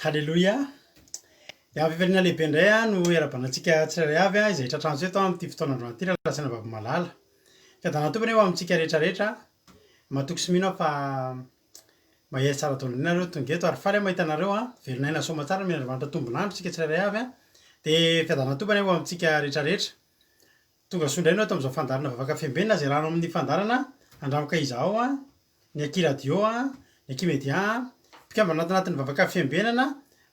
Haleloia! Dia amin'ny fifaliana lehibe indray no iarahabana antsika tsirairay avy izay tratrantsika eto amin'ity fotoana androany ity rahalahy sy anabavy malala. Fiadanan'ny Tompo anie ho amintsika rehetra rehetra. Matoky sy mino aho fa mahery tsara daholo indray nareo tonga eto ary faly aho mahita anareo an. Velon'aina soamantsara nomen'Andriamanitra tombon'andro isika tsirairay avy an. Dia fiadanan'ny Tompo anie ho amintsika rehetra rehetra. Tonga soa indray ianao eto amin'izao fandaharana Vavaka Fiambenana izay rano amin'ny fandaharana Andramaka Izahao an, ny Aky Radio an, ny Aky Media an, mpikambana anaty anatin'ny Vavaka Fiambenana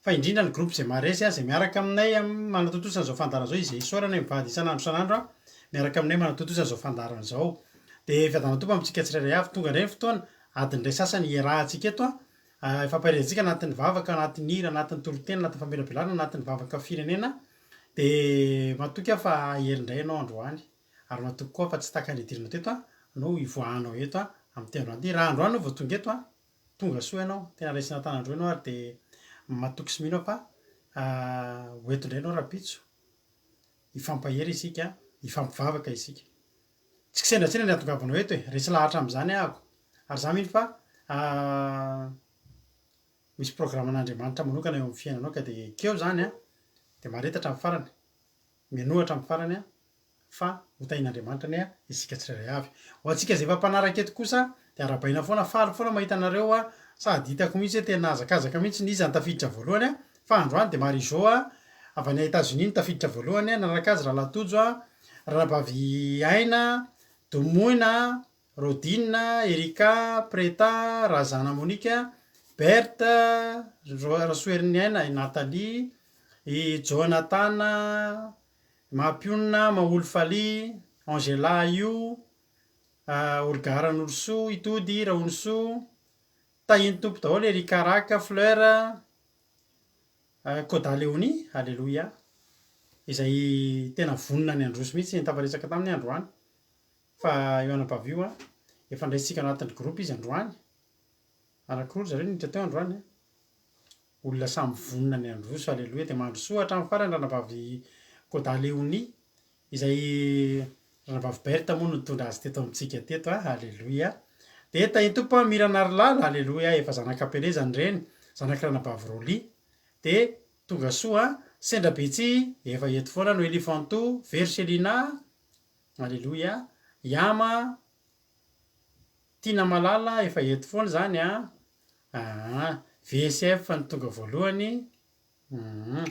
fa indrindra ny groupe izay maharesy an, izay miaraka aminay manatontosa an'izao fandaharana izao, izay isaorana mivady isan'andro isan'andro an, miaraka aminay manatontosa an'izao fandaharana izao. Dia fiadanana Tompo amintsika tsirairay avy. Tonga indray ny fotoana, adiny iray sasany hiarahantsika eto an, hifampaherezantsika anatin'ny vavaka, anatin'ny hira, anatin'ny toriteny, anatin'ny famelabelarana, anatin'ny vavaka firenena. Dia matoky aho fa hahery indray ianao androany, ary matoky koa aho fa tsy tahaka ny nidiranao teto no hivoahanao eto amin'ity androany ity. Raha androany ianao vao tonga eto, tonga soa ianao, tena raisina an-tanan-droa ianao ary dia matoky sy mino aho fa ho eto indray ianao rahampitso, hifampahery isika, hifampivavaka isika. Tsy kisendrasendra ny hahatongavanao eto e, resy lahatra amin'izany ahako, ary izaho mino fa Misy programan'Andriamanitra manokana eo amin'ny fiainanao ka dia ekeo izany an, dia mahareta hatramin'ny farany, minoa hatramin'ny farany an, fa ho tahian'Andriamanitra anie isika tsirairay avy. Ho antsika izay efa mpanaraka eto kosa dia arahabaina foana, faly foana mahita anareo an, sady hitako mihitsy hoe tena hazakazaka mihitsy ny iza no tafiditra voalohany an, fa androany dia Marie Jo an, avy any Etats Unis no tafiditra voalohany an, nanaraka azy Rahalahy Tojo an, Ranabavy Aina, Domoina, Rodine, Ericka, Preta, Razana Monica, Berthe, Rasoheriniaina, i Nathalie, i Jonathan, Mampionona, Maholy Faly, Angela Aio, Olga Ranorosoa, i Tody, Rahonisoa, Tahin'ny Tompo daholo, Ericka Raka, Fleur, Koda Léonie, Aleloia, izay tena vonona ny handroso mihitsy, nitafaresaka taminy aho androany. Fa io anabavy io an, efa ndraisintsika anatin'ny groupe izy androany, anakiroa ry zareo niditra teo androany an, olona samy vonona ny handroso, aleloia, dia mandrosoa hatramin'ny farany ranabavy Koda Léonie, izay ranabavy Berthe moa no nitondra azy teto amintsika teto an, aleloia, dia tahin-tompo an, Mirana Rilala, aleloia, efa zanak'Ampelezana ireny, zanak'i ranabavy Rolly, dia tonga soa an, Sendra Betsy, efa eto foana, Noelie Fanto, Verchelina, Aleloia Yama Tiana Malala efa eto foana izany an! Aa VSF no tonga voalohany humm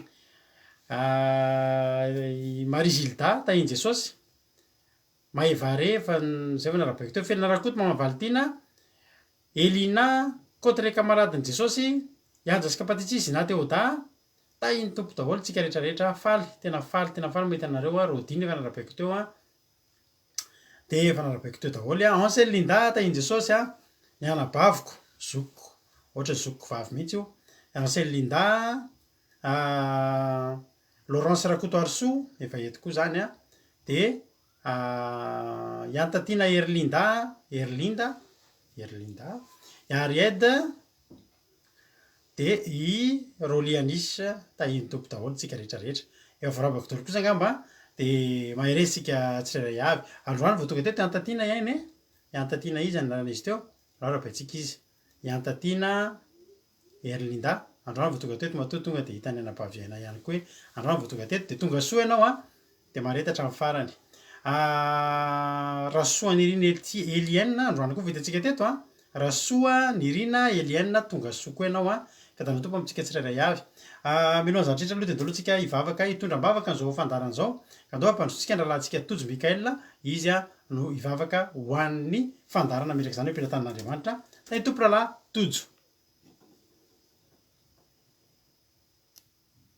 i Marie Gilda tahin'i Jesosy Maevare efa zay vao narabaiko teo Felina Rakoto Mama Valitiana Elina Côte Reka Maladin'i Jesosy Ianja sy Kapatitsy Zina Théoda Tahin'ny Tompo daholo tsika rehetra rehetra, faly, tena faly, tena faly mahita anareo aho, Rodine efa narabaiko teo an, de efa narabaiko teo daholo an, Ansel Linda tahin'i Jesosy an, ny anabaviko, zokiko, ohatra zokiko vavy mihitsy io, Ansel Linda, Laurence Rakotoarisoa efa eto koa zany an, de Iantatiana Herilinda, Herilinda, Herilinda, Aried, Dia i Rolly Anis tahian'ny Tompo daholo tsika rehetra rehetra. Efa voarabako daholo kosa angamba an! Dia mahereza isika tsirairay avy. Androany vao tonga teto i Antatiana ihany e! I Antatiana iza ny anaran'izy teo? Alao arahabaintsika izy. I Antatiana Erlinda. Androany vao tonga teto matoa tonga dia hitan'ny anabavy Aina ihany koa hoe androany vao tonga teto dia tonga soa ianao an! Dia mahareta hatramin'ny farany. Rasoanirina Eliane, androany koa vao hitantsika teto an! Rasoa Nirina Eliane tonga soa koa ianao an! Fiadanana Tompo amintsika tsirairay avy. Mialohan'ny zavatra rehetra aloha dia ndao aloha tsika hivavaka hitondra am-bavaka an'izao fandaharana izao. Ka ndao hampandrosotsika ny rahalahintsika Tojo Mickaël, izy no hivavaka ho an'ny fandaharana metraka izany eo am-pelatanan'Andriamanitra. Tahin'ny Tompo rahalahy Tojo.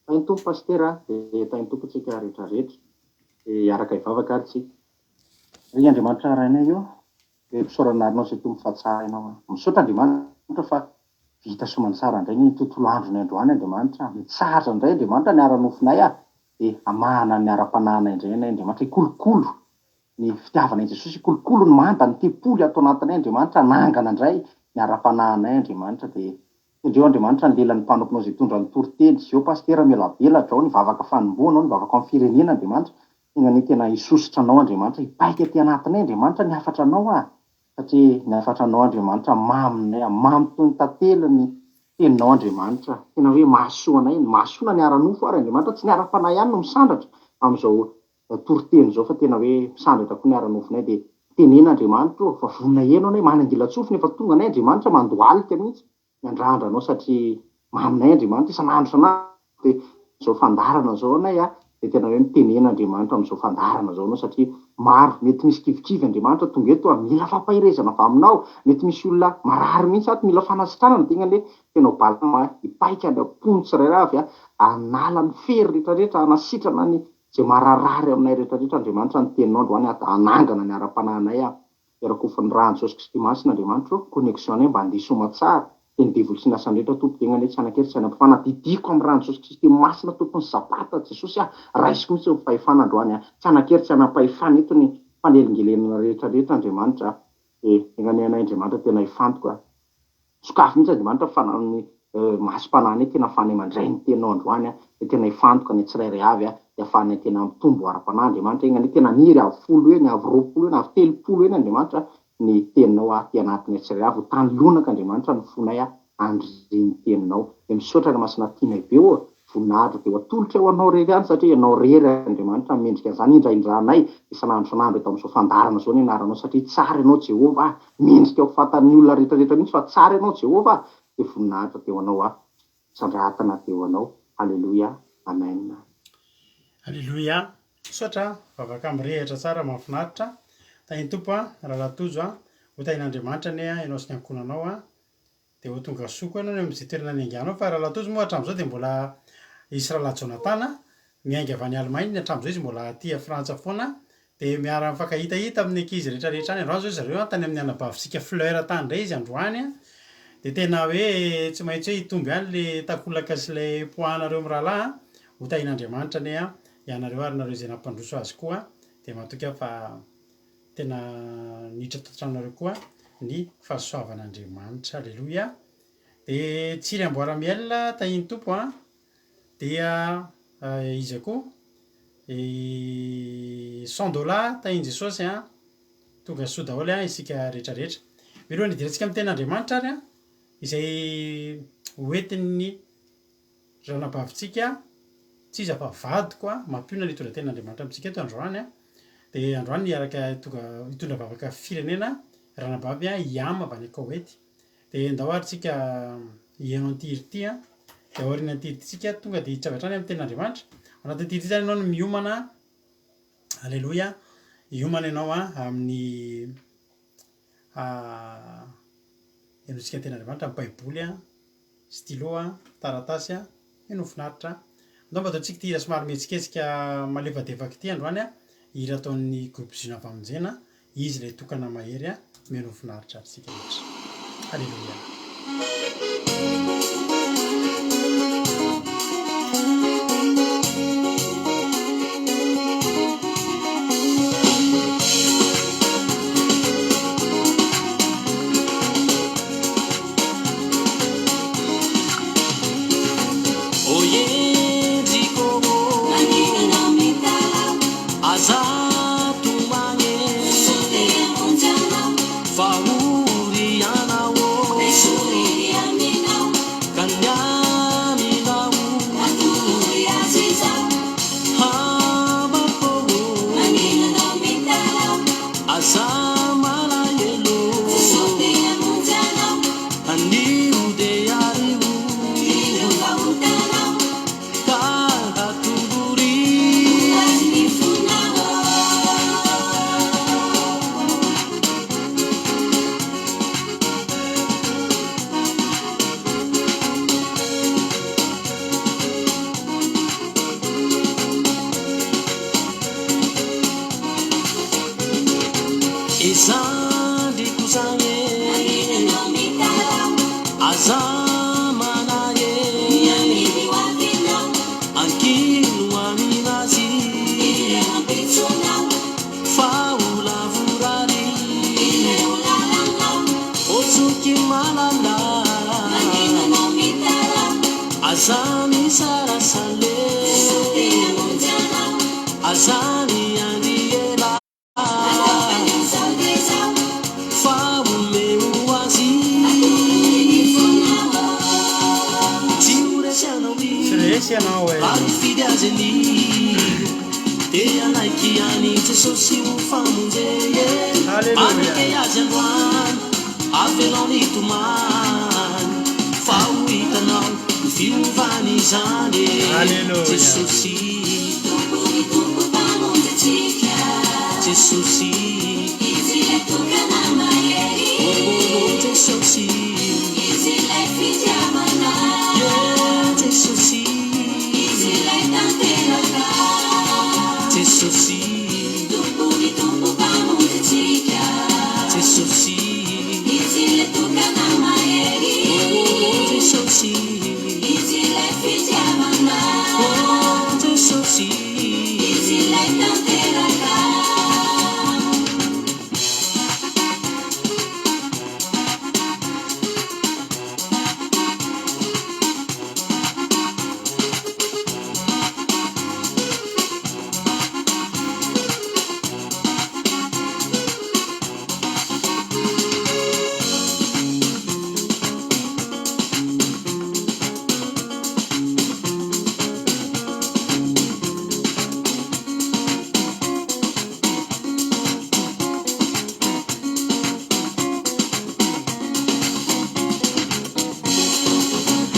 Tahin'ny Tompo Pasitera a, dia tahin'ny Tompo tsika rehetra rehetra. Dia hiaraka hivavaka ary tsika. Ry Andriamanitra Rainay ô, dia misaorana Anao izay Tompo fa tsara Ianao a. Misaotra Andriamanitra fa vita soamantsara indray ny tontolo andronay androany Andriamanitra a. Mitsahatra indray Andriamanitra ny ara-nofonay a, dia hamahana ny ara-panahinay indray ianay Andriamanitra, hikolokolo ny fitiavana an'i Jesosy, hikolokolo ny manda, ny tempoly ato anatinay Andriamanitra, hanangana indray ny ara-panahinay Andriamanitra, dia Tendreo Andriamanitra ny lelan'ny mpanomponao izay hitondra ny toriteny. Zeo Pasitera mielabelatra ao ny vavaka fanombohana ao ny vavaka ao amin'ny firenena Andriamanitra. Tegna anie tena hisosotra anao Andriamanitra, hipaika aty anatinay Andriamanitra ny hafatra anao ah. Satria ny hafatra anao Andriamanitra maminay ah, mamy toy ny tantely ny. Teninao Andriamanitra, tena hoe mahasoa anay, mahasoa na ny ara-nofo ary Andriamanitra, tsy ny ara-panahy ihany no misandratra amin'izao toriteny izao fa tena hoe misandratra koa ny ara-nofonay dia teneno Andriamanitra ô, fa vonona heno anay, manangilan-tsofina efa tonga anay Andriamanitra mandohalika mihitsy miandrandra anao satria maminay Andriamanitra isan'andro isan'andro dia izao fandaharana izao anay a, dia tena hoe mitenena Andriamanitra amin'izao fandaharana izao anao satria maro mety misy kivikivy Andriamanitra tonga eto a, mila fampaherezana avy aminao, mety misy olona marary mihitsy ato mila fanasitranana dia anie tena ho balama hipaika any am-pony tsirairay avy a, hanala ny fery rehetra rehetra, hanasitrana ny izay mararary aminay rehetra rehetra Andriamanitra ny teninao androany hanangana ny ara-panahinay a. Iarakofa ny rà Jesosy Kristy Masina Andriamanitra ô, connexion nay mba handeha soamatsara, dia ny devoly sy ny asany rehetra Tompo dia enga anie tsy hanan-kery tsy hanam-pahefana, didiko amin'ny rà Jesosy Kristy Masina Tompon'ny Sabata Jesosy ah, raisiko mihitsy ny fahefana androany ah, tsy hanan-kery tsy hanam-pahefana eto ny fanelingelenana rehetra rehetra Andriamanitra ah, dia enga anie anay Andriamanitra tena hifantoka ah. Sokafy mihitsy Andriamanitra fa ny masom-panahinay tena afahanay mandray ny teninao androany dia tena hifantoka ny tsirairay avy dia afahanay tena mitombo ara-panahy Andriamanitra enga anie tena haniry avo folo heny avo 20 heny avo 30 heny Andriamanitra ny teninao aty anatinay tsirairay avy ho tany lonaka Andriamanitra ny fonay handre ny teninao dia misaotra ry Masina tianay be ô voninahitra dia ho atolotra ho anao irery ihany satria ianao irery Andriamanitra no mendrika an'izany indraindranay isan'andro isan'andro eto amin'izao fandaharana izao ny anaranao satria tsara ianao Jehovah a! mendrika ho fantan'ny olona rehetra rehetra mihitsy fa tsara ianao Jehovah a! dia voninahitra dia ho anao aho sandratana dia ho anao Aleloia Amen. Aleloia Misaotra vavaka mirehitra tsara mahafinaritra Tahin'ny Tompo a Rahalahy Tojo a Ho tahin'Andriamanitra anie ianao sy ny ankohonanao a Dia ho tonga soa koa ianao any amin'izay toerana niainganao fa Rahalahy Tojo moa hatramin'izao dia mbola hisy Rahalahy Jonathan miainga avy any Allemagne hatramin'izao izy mbola aty Frantsa foana dia miara mifankahitahita amin'ny ankizy rehetra rehetra any androany izao zareo tany amin'ny anabavintsika Fleur tany indray izy androany an dia tena hoe tsy maintsy hoe hitombo ihany le takolaka sy ilay poids nareo mirahalahy an ho tahian'Andriamanitra anie an ianareo ary nareo izay nampandroso azy koa dia matoky aho fa Tena niditra tato an-tranonareo koa ny fahasoavan'Andriamanitra. Aleloia. Dia Tsiry Amboara Miel, tahian'ny Tompo an. Dia iza koa? I Sandola, tahian'i Jesosy an. Tonga soa daholo an isika rehetra rehetra. Mialohan'ny hidirantsika amin'ny tenin'Andriamanitra ary an, izay hoentin'ny Ranabavintsika, tsy iza fa vadiko a, mampionona ny hitondra tenin'Andriamanitra amintsika eto androany a, dia androany hiaraka tonga hitondra vavaka firenena ranabavy a Iam avy any Koety, dia ndao ary tsika hiheno an'ity hira ity a, dia aorian'ity hira ity tsika tonga dia hiditra avy hatrany amin'ny tenin'Andriamanitra, ao anatin'ity hira ity zany ianao no miomana, aleloia, hiomana ianao a amin'ny henointsika ny tenin'Andriamanitra, ny baiboly a. Stylo a, taratasy a, eny ho finaritra a. Andao mba ataontsika ity hira somary mihetsiketsika malefadefaka ity androany a, hira ataon'ny groupe Zuna Famonjena, izy ilay tokana mahery a, mino ho finaritra ary isika rehetra. Aleloia. Jesosy ianao e. Raha hifidy azy anio Dia hanaiky an'i Jesosy ho famonjena Alléluia. Maneke azy androany Avelao ny tomany Fa ho hitanao ny fiovany izany e Alléluia. Jesosy Tompo ny Tompo Mpamonjy antsika. Jesosy Izy ilay tokana mahery. Oh oh Jesosy Izy ilay fitiavana. Yeah Jesosy Izy ilay tanteraka. Jesosy Tompo ny Tompo Mpamonjy antsika. Jesosy Izy ilay tokana mahery. Oh Jesosy Izy ilay fitiavana. Oh Jesosy Izy ilay tanteraka.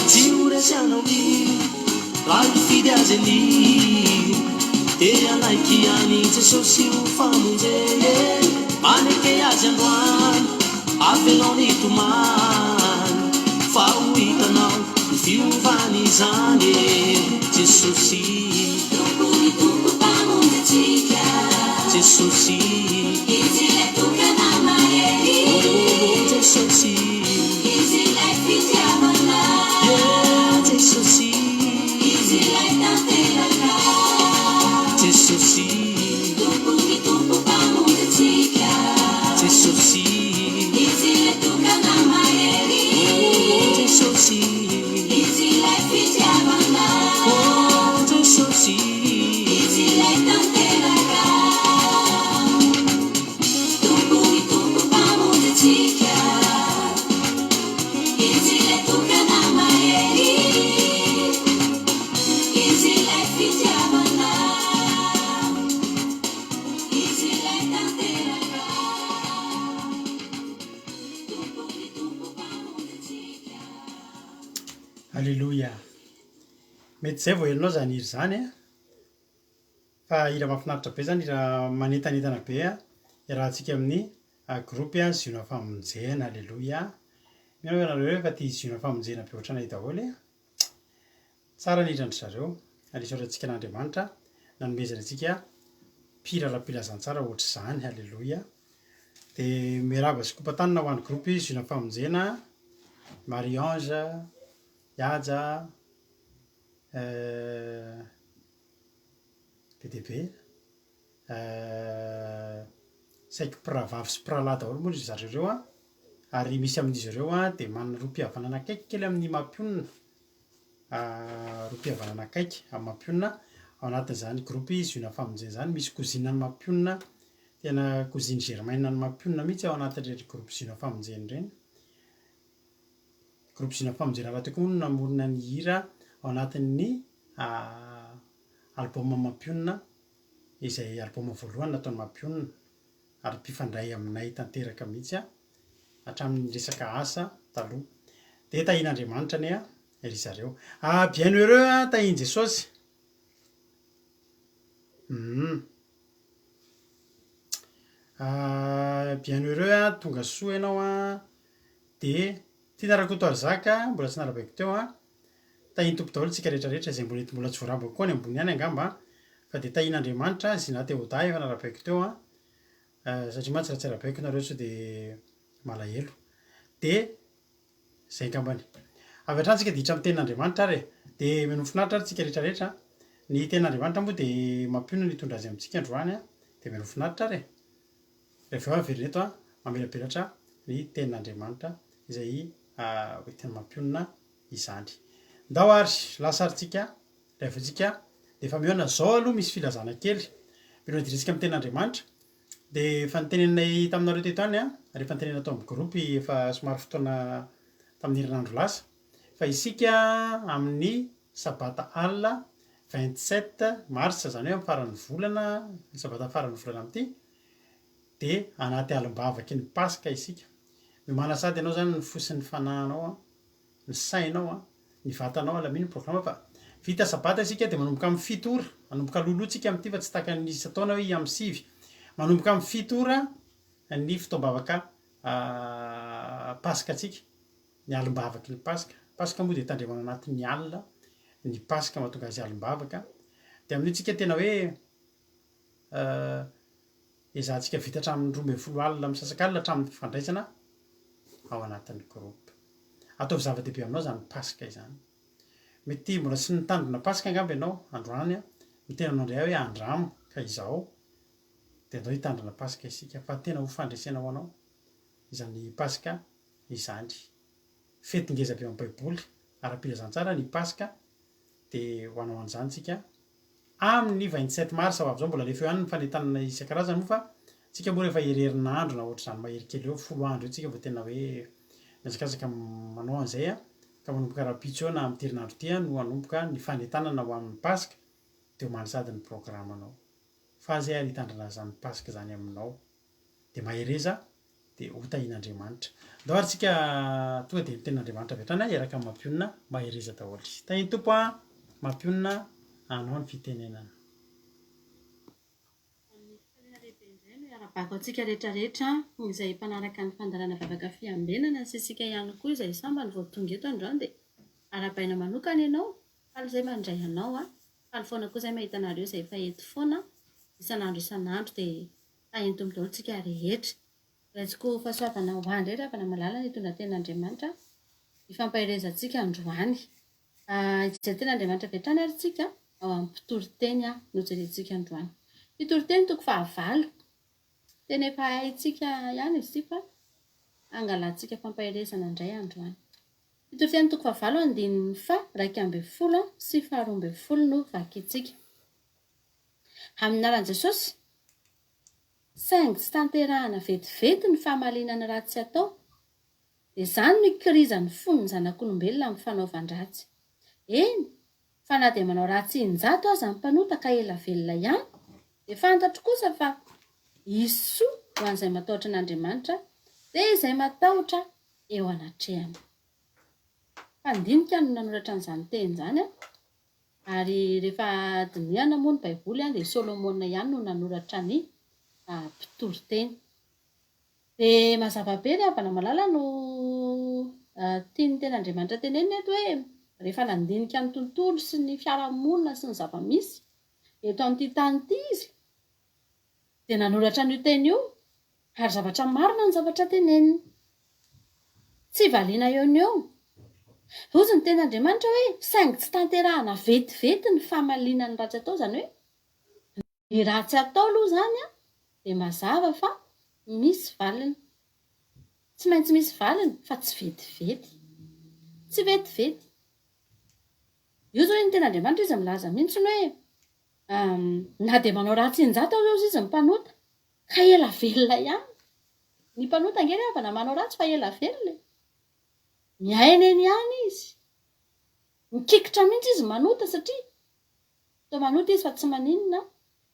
Tsy ho resy anao io Raha hifidy azy anio Dia hanaiky an'i Jesosy ho famonjena Maneke azy androany Avelao ny tomany Fa ho hitanao ny fiovany izany e Jesosy Tompo ny Tompo Mpamonjy antsika. Jesosy Izy ilay tokana mahery. Oh Jesosy Izy ilay fitiavana. Yeah Jesosy Izy ilay tanteraka. Jesosy Tompo ny Tompo Mpamonjy antsika. Jesosy Izy ilay tokana mahery. Oh Jesosy Izy ilay fitiavana. Oh Jesosy Izy ilay tanteraka. Tompo ny Tompo Mpamonjy antsika. Izy ilay tokana mahery. Izy ilay fitiavana. Izy ilay tanteraka. Tompo ny Tompo Mpamonjy antsika. Alléluia. Mety izay vao henonao izany hira izany a. Fa hira mahafinaritra be izany, hira manentanentana be a, iarahantsika amin'ny groupe Ziona Famonjena. Alléluia. Mino aho ianareo efa tia Ziona Famonjena be ohatranay daholo e. Tsara ny hiran-dry zareo ary isaorantsika an'Andriamanitra nanomezany antsika mpihira ara-pilazantsara ohatr'izany. Alléluia. Dia miarahaba sy kopa-tanana ho an'ny groupe Ziona Famonjena, Marie Ange, Haja, be dia be. Saiky mpirahavavy sy mpirahalahy daholo moa ry zareo ireo an, ary misy amin'izy ireo an dia manana rohim-pihavanana akaiky kely amin'ny mampionona, rohim-pihavanana akaiky amin'ny mampionona, ao anatin'izany groupe Ziona Famonjena izany misy cousine an'ny mampionona, tena cousine germaine an'ny mampionona mihitsy ao anatin'ireny groupe Ziona Famonjena ireny. Groupe Ziona Famonjena rahateo koa moa no namorona ny hira ao anatin'ny album Mampionona izay album voalohany nataon'i Mampionona ary mpifandray aminay tanteraka mihitsy hatramin'ny resaka asa taloha. Dia tahian'Andriamanitra anie ry zareo. Ah bien heureux ah tahian'i Jesosy. Hum. Ah bien heureux ah tonga soa ianao ah. Dia Tiana Rakotoarizaka mbola tsy narabaiko teo ah. Tahian'ny Tompo daholo tsika rehetra rehetra izay mbola eto mbola tsy voarambako koa any ambony any angamba fa dia tahian'Andriamanitra Zina Théoda efa narabaiko teo an satria mantsy raha tsy arabaiko nareo sao dia malahelo dia izay angambany. Avy hatrany tsika dia hiditra amin'ny tenin'Andriamanitra ary e. Dia mino finaritra ary tsika rehetra rehetra an. Ny tenin'Andriamanitra moa dia mampionona ny hitondra azy amintsika androany an. Dia mino finaritra ary e. Rehefa avy eo averina eto an, mamelabelatra ny tenin'Andriamanitra izay hoentiny mampionona izany. Ndao ary lasa ary tsika rehefa tsika dia efa mihaona. Zao aloha misy filazana kely mialoha hidirantsika amin'ny tenin'Andriamanitra dia efa niteneninay taminareo teto ihany an, ary efa nitenenina tao amin'ny groupe efa somary fotoana tamin'ny herinandro lasa fa isika amin'ny. Sabata alina 27 mars, izany hoe amin'ny faran'ny volana, ny sabata faran'ny volana amin'ity, dia anaty alim-bavaky ny Paska isika. Miomàna sady ianao izany ny fo sy ny fanahinao an, ny sainao an, ny vatanao alamino ny programa fa vita sabata isika dia manomboka amin'ny fito ora, manomboka alohaloha tsika amin'ity fa tsy tahaka ny isan-taona hoe amin'ny sivy, manomboka amin'ny fito ora ny fotoam-bavaka Paska antsika, ny alim-bavaky ny Paska. Paska moa dia tandremana anatin'ny alina ny Paska mahatonga azy alim-bavaka. Dia amin'io tsika tena hoe ezahantsika vita hatramin'ny 12 alina misasak'alina hatramin'ny fifandraisana ao anatin'ny groupe. Ataovy zava-dehibe aminao izany Paska izany. Mety mbola tsy nitandrina Paska angamba ianao androany, miteny aminao indray aho hoe andramo ka izao dia andao hitandrina Paska isika fa tena ho fandresena ho anao izany Paska izany. Fety ngeza be ao amin'ny Baiboly ara-pilazantsara ny Paska dia ho anao an'izany tsika amin'ny 27 mars ho avy izao. Mbola alefa eo ihany ny fanentanana isan-karazany moa fa tsika moa rehefa ery herinandro na ohatr'izany mahery kely eo, folo andro eo tsika vao tena hoe mihazakazaka manao an'izay ka manomboka rahampitso eo na amin'ity herinandro ity no hanomboka ny fanentanana ho amin'ny Paska dia omany sahady ny programanao. Fa zay ary hitandrina an'izany Paska izany aminao. Dia mahereza dia ho tahian'Andriamanitra. Ndao ary tsika tonga dia ny tenin'Andriamanitra avy hatrany hiaraka amin'ny mampionona, mahereza daholo. Tahian'ny Tompo an, mampionona anao ny fitenenana. Amin'ny fifaliana lehibe indray no iarahabako antsika rehetra rehetra izay mpanaraka ny fandaharana vavaka fiambenana sy isika ihany koa izay sambany vao tonga eto androany dia arahabaina manokana ianao, faly izay mandray anao an, faly foana koa izay mahita anareo izay efa eto foana isan'andro isan'andro dia tahin'ny Tompo daholo tsika rehetra. Raisiko fahasoavana ho ahy indray ry havana malala ny hitondra tenin'Andriamanitra hifampaherezantsika androany. Hijery tenin'Andriamanitra avy hatrany ary tsika ao amin'ny mpitoriteny no jerentsika androany. Mpitoriteny toko fahavalo. Teny efa haintsika ihany izy ity fa hangalantsika fampaherezana indray androany. Mpitoriteny toko fahavalo andininy faha 11 sy faha 12 no vakintsika. Amin'ny anaran'i Jesosy, saingy tsy tanterahana vetivety ny famaliana ny ratsy atao, dia izany no ikirizan'ny fon'ny zanak'olombelona amin'ny fanaovan-dratsy. Eny, fa na dia manao ratsy injato aza ny mpanota ka ela velona ihany, dia fantatro kosa fa hisy soa ho an'izay matahotra an'Andriamanitra, dia izay matahotra eo anatrehany. Mpandinika no nanoratra an'izany teny izany. Ary rehefa dinihana moa ny Baiboly dia i Solomona ihany no nanoratra ny mpitoriteny. Dia mazava be ry havana malala no tian'ny tenin'Andriamanitra tenenina eto hoe rehefa nandinika ny tontolo sy ny fiarahamonina sy ny zava-misy eto amin'ity tany ity izy dia nanoratra an'io teny io ary zavatra marina ny zavatra teneniny. Tsy valiana eo no eo. Hozy ny tenin'Andriamanitra hoe, saingy tsy tanterahana vetivety ny famaliana ny ratsy atao, izany hoe, ny ratsy atao aloha izany dia mazava fa misy valiny. Tsy maintsy misy valiny fa tsy vetivety. Tsy vetivety. Io izao ny tenin'Andriamanitra izy milaza mihitsy hoe, na dia manao ratsy injato aza hozy izy ny mpanota, ka ela velona ihany. Ny mpanota ange ry havana manao ratsy fa ela velona e! Miaina eny ihany izy. Mikikitra mihitsy izy manota satria toa manota izy fa tsy maninona,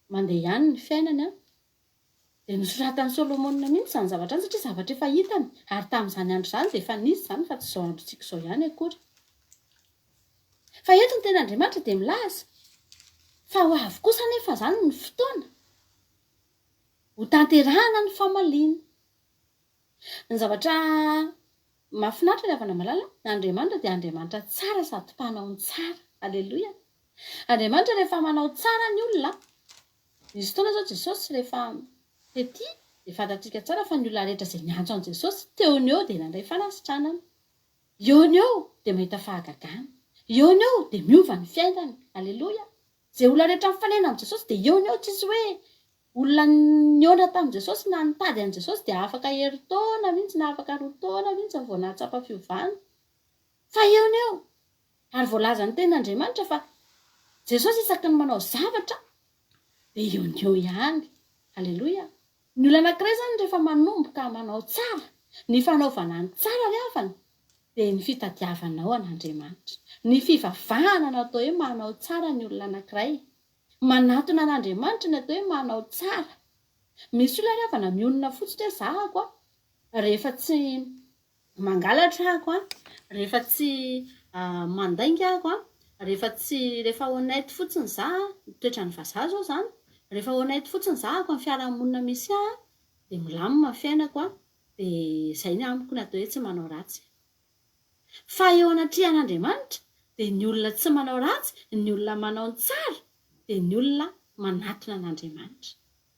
mandeha ihany ny fiainany an. Dia nosoratan'i Solomona mihitsy izany zavatra izany satria zavatra efa hitany ary tamin'izany andro izany dia efa nisy izany fa tsy izao androntsika izao ihany akory. Fa eto ny tenin'Andriamanitra dia milaza fa ho avy kosa anefa izany ny fotoana Ho tanterahana ny famaliana. Ny zavatra mahafinaritra ry havana malala, Andriamanitra dia Andriamanitra tsara sady mpanao ny tsara. Aleloia. Andriamanitra rehefa manao tsara ny olona, nisy fotoana izao Jesosy rehefa tety dia fantatsika tsara fa ny olona rehetra izay niantso an'i Jesosy teo no eo dia nandray fanasitranana. Eo no eo dia mahita fahagagana. Eo no eo dia miova ny fiainany. Aleloia. Izay olona rehetra mifanena amin'i Jesosy dia eo no eo, tsisy hoe olona nihaona tamin'i Jesosy na nitady an'i Jesosy dia afaka herintaona mihitsy na afaka roa taona mihitsy vao nahatsapa fiovana. Fa eo no eo. Ary voalazan'ny tenin'Andriamanitra fa Jesosy isaky ny manao zavatra dia eo no eo ihany. Aleloia. Ny olona anankiray izany rehefa manomboka manao tsara, ny fanaovana ny tsara ry havana, Dia ny fitadiavanao an'Andriamanitra. Ny fivavahana no atao hoe manao tsara ny olona anankiray. Manatona an'Andriamanitra ny atao hoe manao tsara. Misy olona ry havana mionona fotsiny hoe zahako a, rehefa tsy mangalatra ahako a, rehefa tsy mandainga ahako a, rehefa tsy, rehefa honnête fotsiny za a, ny toetran'ny vazaha zao zany, rehefa honnête fotsiny za ahako amin'ny fiarahamonina misy ahy a, dia milamina ny fiainako a, dia izay ny amiko ny atao hoe tsy manao ratsy. Fa eo anatrehan'Andriamanitra dia ny olona tsy manao ratsy, ny olona manao ny tsara dia ny olona manatona an'Andriamanitra.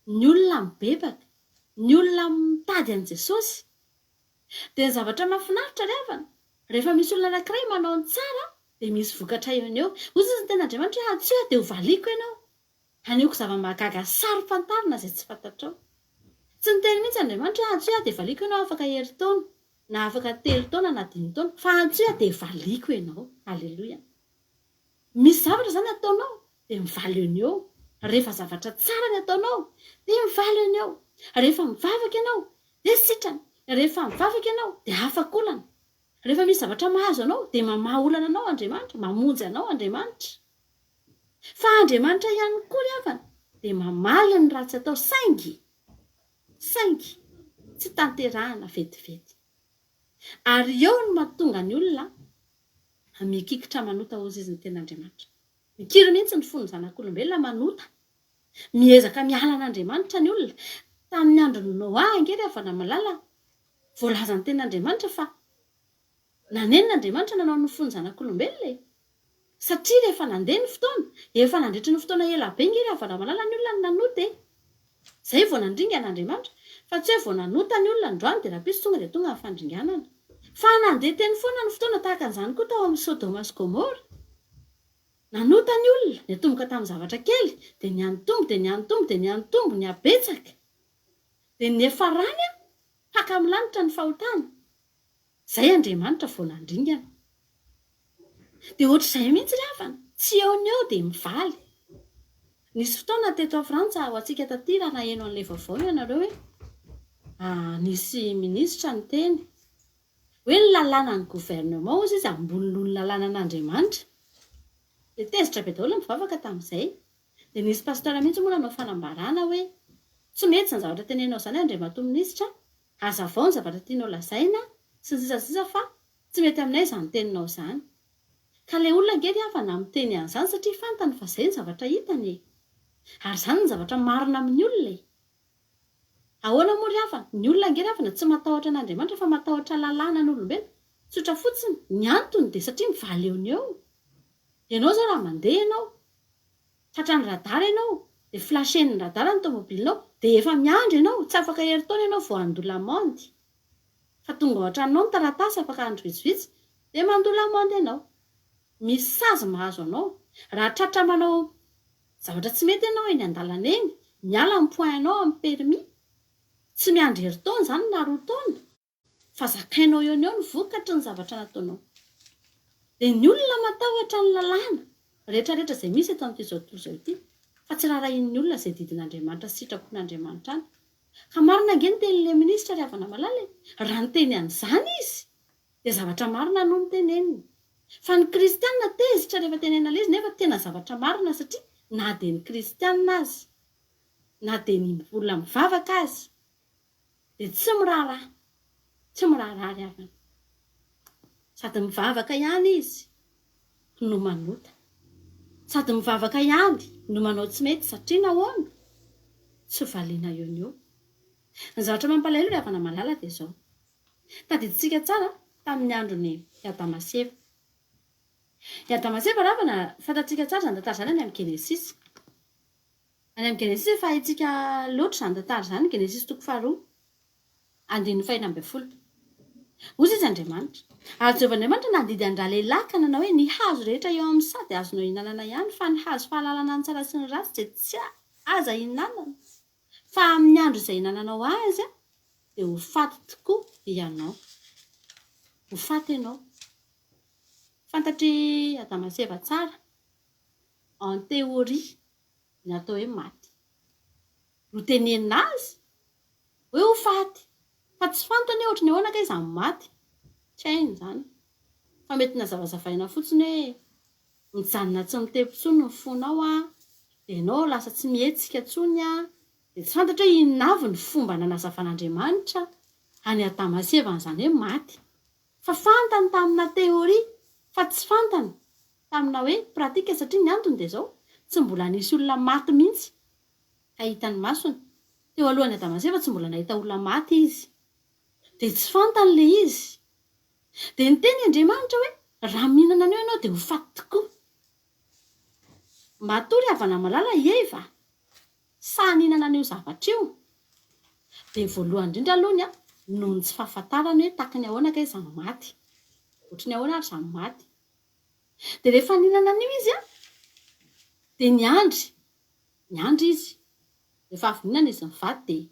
Ny olona mibebaka, ny olona mitady an'i Jesosy. Dia ny zavatra mahafinaritra ry havana, rehefa misy olona anankiray manao ny tsara dia misy vokatra eo no eo. Hoy izy ny tenin'Andriamanitra hoe antsoy aho dia hovaliako ianao. Hanehoako zava-mahagaga saro-pantarina izay tsy fantatrao. Tsy niteny mihitsy Andriamanitra hoe antsoy aho dia valiako ianao afaka herintaona, na afaka telo taona na dimy taona, fa antsoy aho dia valiako ianao. Aleloia. Misy zavatra izany ataonao dia mivaly eo no eo. Rehefa zavatra tsara ny ataonao dia mivaly eo no eo. Rehefa mivavaka ianao dia sitrana. Rehefa mivavaka ianao dia afaka olana. Rehefa misy zavatra mahazo anao dia mamaha olana anao Andriamanitra, mamonjy anao Andriamanitra. Fa Andriamanitra ihany koa ry havana dia mamaly ny ratsy atao saingy, saingy tsy tanterahana vetivety. Ary eo no mahatonga ny olona mikikitra manota hozy izy ny tenin'Andriamanitra. Mikiry mihitsy ny fon'ny zanak'olombelona manota. Miezaka miala an'Andriamanitra ny olona. Tamin'ny andron'i Noa ange ry havana malala, voalazan'ny tenin'Andriamanitra fa Nanenina Andriamanitra nanao ny fon'ny zanak'olombelona e! Satria rehefa nandeha ny fotoana, efa nandritry ny fotoana ela be nge ry havana malala ny olona no nanota e! Zay vao nandringana Andriamanitra, fa tsy hoe vao nanota ny olona androany dia rahampitso tonga dia tonga ny fandringanana. Fa nandeha teny foana ny fotoana tahaka an'izany koa tao amin'ny Sodoma sy Gomora. Nanota ny olona, niatomboka tamin'ny zavatra kely, dia nihanitombo, dia nihanitombo, dia nihanitombo, nihabetsaka. Dia niafarany an, haka amin'ny lanitra ny fahotana. Zay Andriamanitra vao nandringana. Dia ohatr'izay mihitsy ry havana, tsy eo no eo dia mivaly. Nisy fotoana teto a Frantsa, ho antsika taty raha naheno an'ilay vaovao ianareo hoe nisy minisitra niteny hoe ny lalànan'ny gouvernement hozy izy ambony noho ny lalànan'Andriamanitra. Dia tezitra be daholo ny mpivavaka tamin'izay. Dia nisy pasteur mihitsy moa nanao fanambarana hoe tsy mety izany zavatra teneninao izany Andriamatoa minisitra, Hazavao ny zavatra tianao lazaina sy ny sisa sy sisa fa tsy mety aminay izany teninao izany. Ka ilay olona ange ry havana miteny an'izany satria fantany fa izay ny zavatra hitany e! Ary izany ny zavatra marina amin'ny olona e! Ahoana moa ry havana? Ny olona ange ry havana tsy matahotra an'Andriamanitra fa matahotra lalànan'olombelona. Tsotra fotsiny. Ny antony dia satria mivaly eo no eo. Ianao izao raha mandeha ianao, Tratran'ny radar ianao, dia flashen'ny radar ny tomobilinao, dia efa miandry ianao, tsy afaka herintaona ianao vao handoa l'amende. Fa tonga ao an-tranonao ny taratasy afaka andro vitsivitsy, dia mandoa l'amende ianao. Misy sazy mahazo anao. Raha tratra manao zavatra tsy mety ianao eny an-dalana eny, miala ny point-nao amin'ny permis. Tsy miandry herintaona izany na roa taona. Fa zakainao eo no eo ny vokatry ny zavatra nataonao. Dia ny olona matahotra ny lalàna rehetra rehetra izay misy eto amin'ity izao tontolo izao ity, fa tsy rarahian'ny olona izay didin'Andriamanitra sy sitrapon'Andriamanitra any. Ka marina ange ny tenin'ilay minisitra ry havana malala e! Raha niteny an'izany izy dia zavatra marina no noteneniny. Fa ny kristiana tezitra rehefa tenenina ilay izy nefa tena zavatra marina satria na dia ny kristiana aza, na dia ny olona mivavaka aza, Dia tsy miraharaha, tsy miraharaha ry havana. Sady mivavaka ihany izy no manota. Sady mivavaka ihany no manao tsy mety satria nahoana? Tsy valiana eo no eo. Ny zavatra mampalahelo ry havana malala dia izao. Tadidintsika tsara tamin'ny andron'i Adama sy Eva. I Adama sy Eva ry havana, fantatsika tsara izany tantara izany any amin'ny Genesisy. Any amin'ny Genesisy efa haintsika loatra izany tantara izany, Genesisy toko faharoa, andininy fahenina ambin'ny folo. Hoy izy Andriamanitra, Ary Jehovah Andriamanitra nandidy an-dralehilahy ka nanao hoe, Ny hazo rehetra eo amin'ny saha dia azonao ihinanana ihany, fa ny hazo fahalalana ny tsara sy ny ratsy dia tsy aza ihinanana, fa amin'ny andro izay ihinananao azy dia ho faty tokoa ianao. Ho faty ianao. Fantatr'i Adama sy Eva tsara, en théorie, ny atao hoe maty. Notenenina azy hoe ho faty, fa tsy fantany hoe ohatry ny ahoana kay izany maty. Tsy hainy izany. Fa mety nazavazavaina fotsiny hoe mijanona tsy mitepo intsony ny fonao an, dia ianao lasa tsy mihetsika intsony an, dia tsy fantatra hoe inona avy ny fomba nanazavan'Andriamanitra an'i Adama sy Eva an'izany hoe maty. Fa fantany tamina théorie fa tsy fantany tamina hoe pratique satria ny antony dia izao, tsy mbola nisy olona maty mihitsy ka hitan'ny masony. Teo alohan'i Adama sy Eva tsy mbola nahita olona maty izy. Dia tsy fantany ilay izy. Dia niteny Andriamanitra hoe, Raha mihinana an'io ianao dia ho faty tokoa. Matoa ry havana malala i Eva sahy nihinana an'io zavatra io, dia voalohany indrindra aloha ny noho ny tsy fahafantarany hoe taky ny ahoana kay izany maty. Ohatry ny ahoana ary izany maty. Dia rehefa nihinana an'io izy an, dia niandry, niandry izy. Rehefa avy nihinana izy mivady dia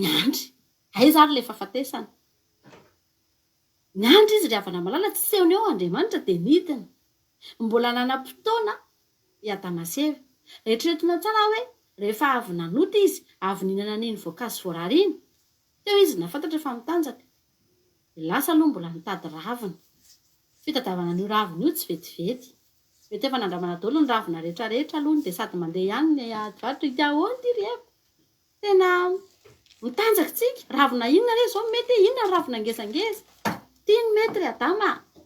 niandry. Aiza ary ilay fahafatesana? Niandry izy ry havana malala, tsy teo no eo Andriamanitra dia nidina. Mbola nanam-potoana i Adama sy Eva. Eritreretina tsara hoe rehefa avy nanota izy, avy nihinana an'iny voankazo voarara iny, teo izy nahafantatra fa mitanjaka. Dia lasa aloha mbola nitady ravina. Fitadiavana an'io ravina io tsy vetivety. Mety efa nandramana daholo ny ravina rehetra rehetra aloha dia sady mandeha ihany ny ady varotra. Ity ahoana ity ry Eva? Tena mitanjaka tsika. Ravina inona re izao no mety e? Inona ny ravina ngezangeza? Ity no mety ry Adama a!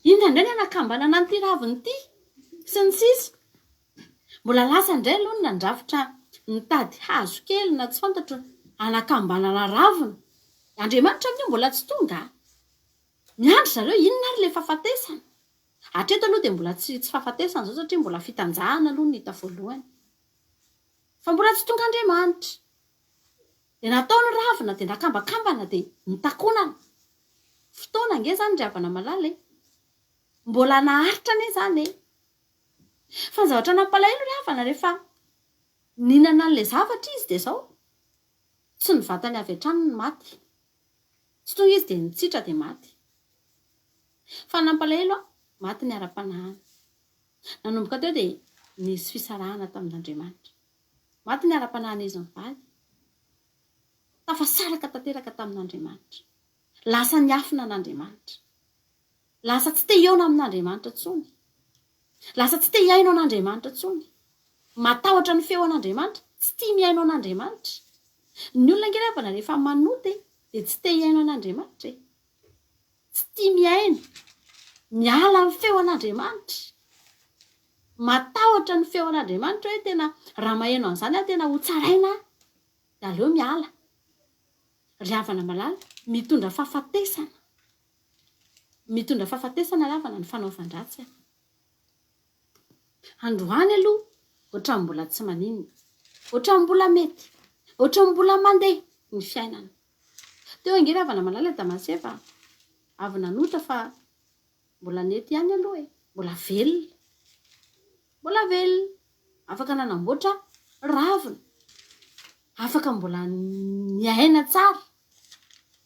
Inona indray ny anakambanana an'ity ravina ity? Sy ny sisa. Mbola lasa indray aloha ny nandrafitra nitady hazo kely na tsy fantatro anakambanana ravina. Andriamanitra amin'io mbola tsy tonga a! Miandry zareo, inona ary ilay fahafatesana? Hatreto aloha dia mbola tsy tsy fahafatesana izao satria mbola fitanjahana aloha no hita voalohany. Fa mbola tsy tonga Andriamanitra. Dia natao ny ravina dia nakambakambana dia notakonana. Fotoana ange izany ry havana malala e. Mbola naharitra anie izany e. Fa ny zavatra nampalahelo ry havana rehefa nihinana an'ilay zavatra izy dia izao, tsy ny vatany avy hatrany no maty. Tsy tonga izy dia nitsitra dia maty. Fa ny nampalahelo an, maty ny ara-panahiny. Nanomboka teo dia nisy fisarahana tamin'Andriamanitra. Maty ny ara-panahin'izy mivady. Tafasaraka tanteraka tamin'Andriamanitra. Lasa niafina an'Andriamanitra. Lasa tsy te hihaona amin'Andriamanitra intsony. Lasa tsy te hihaino an'Andriamanitra intsony. Matahotra ny feo an'Andriamanitra, tsy tia mihaino an'Andriamanitra. Ny olona ange ry havana rehefa manota e, dia tsy te hihaino an'Andriamanitra e. Tsy tia mihaino. Miala amin'ny feo an'Andriamanitra. Matahotra ny feo an'Andriamanitra hoe tena raha maheno an'izany aho tena ho tsaraina aho. Dia aleo miala. Ry havana malala, mitondra fahafatesana. Mitondra fahafatesana ry havana ny fanaovan-dratsy. Androany aloha ohatran'ny mbola tsy maninona. Ohatran'ny mbola mety. Ohatran'ny mbola mandeha ny fiainana. Teo ange ry havana malala Damasé fa avy nanota fa mbola nety ihany aloha e, mbola velona, mbola velona, afaka nanamboatra ravina, afaka mbola niaina tsara,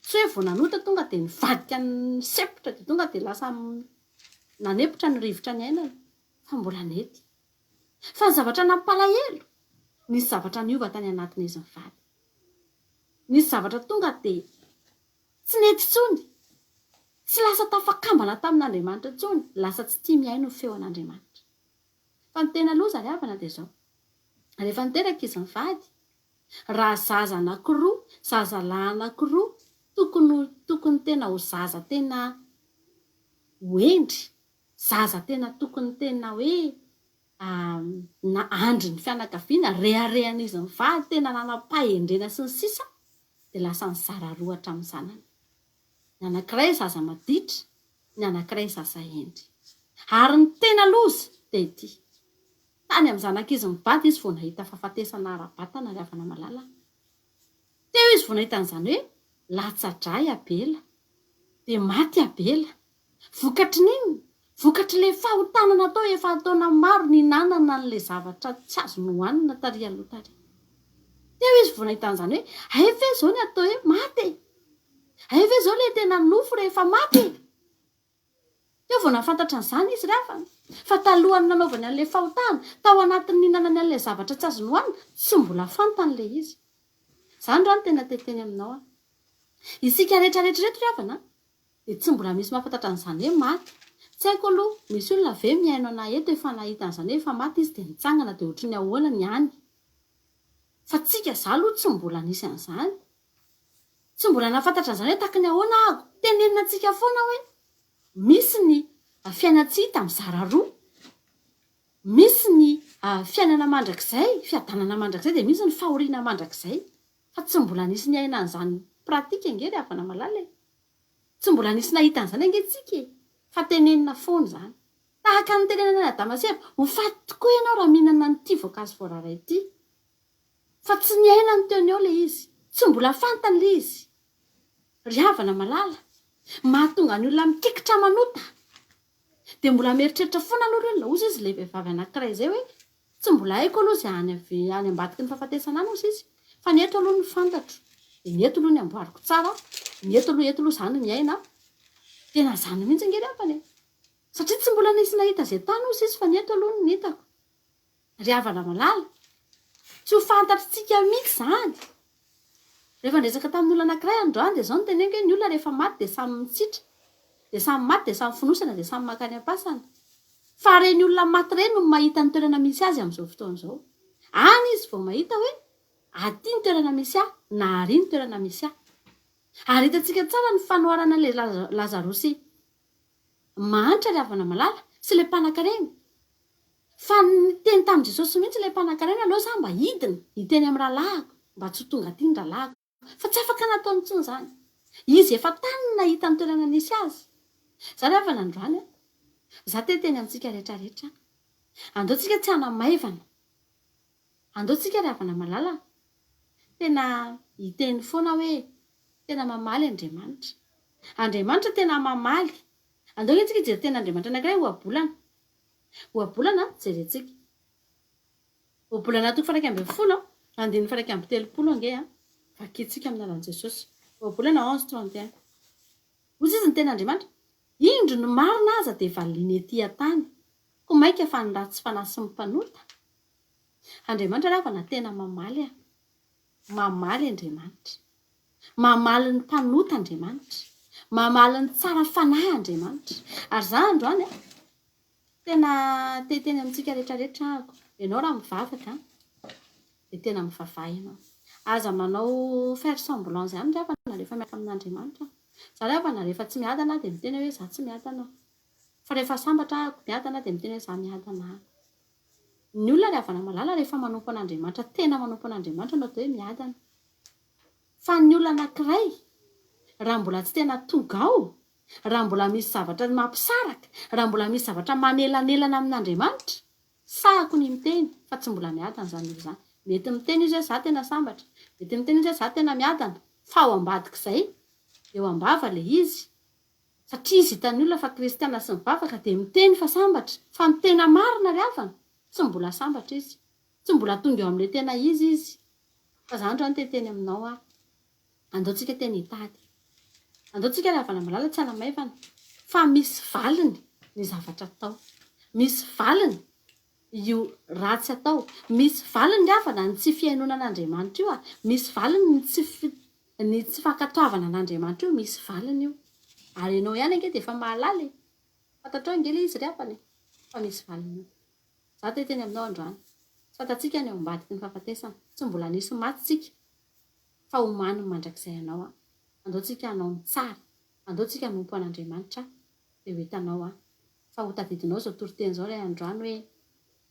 tsy hoe vao nanota tonga dia nivadika nisepotra dia tonga dia lasa nanepotra ny rivotra niainana fa mbola nety. Fa ny zavatra nampalahelo, nisy zavatra niova tany anatin'izy mivady. Nisy zavatra tonga dia tsy nety intsony. Tsy lasa tafakambana tamin'Andriamanitra intsony, lasa tsy tia mihaino ny feon'Andriamanitra. Fa ny tena loza ry havana dia izao, rehefa niteraka izy mivady, raha zaza anankiroa, zazalahy anankiroa, tokony ho, tokony tena ho zaza tena ho hendry, zaza tena tokony tena hoe na andry ny fianakaviana, reharehan'izy mivady, tena nanam-pahendrena sy ny sisa dia lasa nizara roa hatramin'ny zanany. Ny anankiray zaza maditra, ny anankiray zaza hendry. Ary ny tena loza dia ity, tany amin'ny zanak'izy mivady izy vao nahita fahafatesana ara-batana ry havana malala a. Teo izy vao nahita an'izany hoe latsa-drà i Abela, dia maty Abela. Vokatry ny inona? Vokatr'ilay fahotana natao efa an-taona maro nihinanana an'ilay zavatra tsy azo nohanina tary aloha tary. Teo izy vao nahita an'izany hoe, hay ve izao ny atao hoe maty e? Hay ve izao ilay tena nofo rehefa maty e? Teo vao nahafantatra an'izany izy ry havana. Fa talohan'ny nanaovany an'ilay fahotana, tao anatin'ny nihinanany an'ilay zavatra tsy azo nohanina, tsy mbola fantany ilay izy. Izany raha no tena te-hiteny aminao aho. Isika rehetra rehetra ireto ry havana an! Dia tsy mbola misy mahafantatra an'izany hoe maty. Tsy haiko aloha, misy olona ve mihaino anah eto efa nahita an'izany hoe efa maty izy dia nitsangana dia ohatry ny ahoana ny any. Fa tsika za aloha tsy mbola nisy an'izany. Tsy mbola nahafantatra an'izany hoe taky ny ahoana ahako. Tenenina antsika foana hoe misy ny fiainan-tsy hita mizara roa. Misy ny fiainana mandrakizay, fiadanana mandrakizay dia misy ny fahoriana mandrakizay. Fa tsy mbola nisy niaina an'izany pratique ange ry havana malala e! Tsy mbola nisy nahita an'izany ange tsika e! Fa tenenina foana izany. Tahaka ny nitenenana an'i Adama sy Eva, ho faty tokoa ianao raha mihinana an'ity voankazo voarara ity. Fa tsy niainany teo no eo ilay izy. Tsy mbola fantany ilay izy. Ry havana malala, mahatonga ny olona mikikitra manota. Dia mbola mieritreritra foana aloha ry olona, hozy izy ilay vehivavy anankiray izay hoe, Tsy mbola haiko aloha izay any avy any ambadiky ny fahafatesana any hozy izy, fa ny eto aloha no fantatro. Dia ny eto aloha ny amboariko tsara, ny eto aloha, eto aloha izaho no miaina. Tena izany mihitsy ange ry havana e! Satria tsy mbola nisy nahita izay tany hozy izy fa ny eto aloha no hitako. Ry havana malala, tsy ho fantatritsika mihitsy izany. Rehefa niresaka tamin'ny olona anankiray androany dia izao no teneniko hoe ny olona rehefa maty dia samy mitsitra, dia samy maty dia samy fonosana dia samy mankany am-pasana. Fa ireny olona maty ireny no mahita ny toerana misy azy amin'izao fotoana izao. Any izy vao mahita hoe aty ny toerana misy ahy na ary ny toerana misy ahy. Ary hitantsika tsara ny fanoharana an'ilay Lazarosy mahantra ry havana malala sy ilay mpanankarena. Fa niteny tamin'i Jesosy mihitsy ilay mpanankarena, aleo za mba hidina hiteny amin'ny rahalahiko mba tsy ho tonga aty ny rahalahiko. Fa tsy afaka nataony intsony izany. Izy efa tany no nahita ny toerana nisy azy. Za ry havana androany an, za te hiteny amintsika rehetra rehetra, andao tsika tsy hanamaivana, andao tsika ry havana malala tena hiteny foana hoe tena mamaly Andriamanitra. Andriamanitra tena mamaly. Andao ange tsika hijery tenin'Andriamanitra anankiray ohabolana. Ohabolana jerentsika. Ohabolana toko faha 11 andininy faha 31 ange an. Vakintsika amin'ny anaran'i Jesosy. Ohabolana 11 31. Hoy izy ny tenin'Andriamanitra, Indro ny marina aza dia valiana ety an-tany, koa mainka fa ny ratsy fanahy sy ny mpanota. Andriamanitra ry havana tena mamaly an. Mamaly Andriamanitra. Mamaly ny mpanota Andriamanitra. Mamaly ny tsara fanahy Andriamanitra. Ary za androany an, tena te hiteny amintsika rehetra rehetra ahako, ianao raha mivavaka an, dia tena mivavaha ianao. Aza manao faire semblant izany ry havana rehefa miaraka amin'Andriamanitra. Za ry havana rehefa tsy miadana aho dia miteny hoe za tsy miadana aho. Fa rehefa sambatra ahako miadana dia miteny hoe za miadana aho. Ny olona ry havana malala rehefa manompo an'Andriamanitra tena manompo an'Andriamanitra no atao hoe miadana. Fa ny olona anankiray raha mbola tsy tena tonga ao, raha mbola misy zavatra mampisaraka, raha mbola misy zavatra manelanelana amin'Andriamanitra, sahako ny miteny fa tsy mbola miadana izany olona izany. Mety miteny izy hoe za tena sambatra, mety miteny izy hoe za tena miadana, fa ao ambadik'izay, eo am-bava ilay izy, Satria izy hitan'ny olona fa kristiana sy mivavaka dia miteny fa sambatra, fa ny tena marina ry havana, tsy mbola sambatra izy. Tsy mbola tonga eo amin'ilay tena izy izy. Fa za androany te hiteny aminao aho. Andao tsika tena hitady. Andao tsika ry havana malala tsy hanamaivana fa misy valiny ny zavatra atao. Misy valiny io ratsy atao. Misy valiny ry havana ny tsy fihainoana an'Andriamanitra io a. Misy valiny ny tsy Ny tsy fankatoavana an'Andriamanitra io misy valiny io. Ary ianao ihany ange dia efa mahalala e. Fantatrao ange ilay izy ry havana e. Fa misy valiny io. Za te hiteny aminao androany. Tsy fantatsika ny ao ambadiky ny fahafatesana. Tsy mbola nisy maty tsika. Fa omano ny mandrakizay anao an. Andao tsika hanao ny tsara. Andao tsika hanompo an'Andriamanitra dia ho hitanao an. Fa ho tadidinao izao toriteny izao ilay androany hoe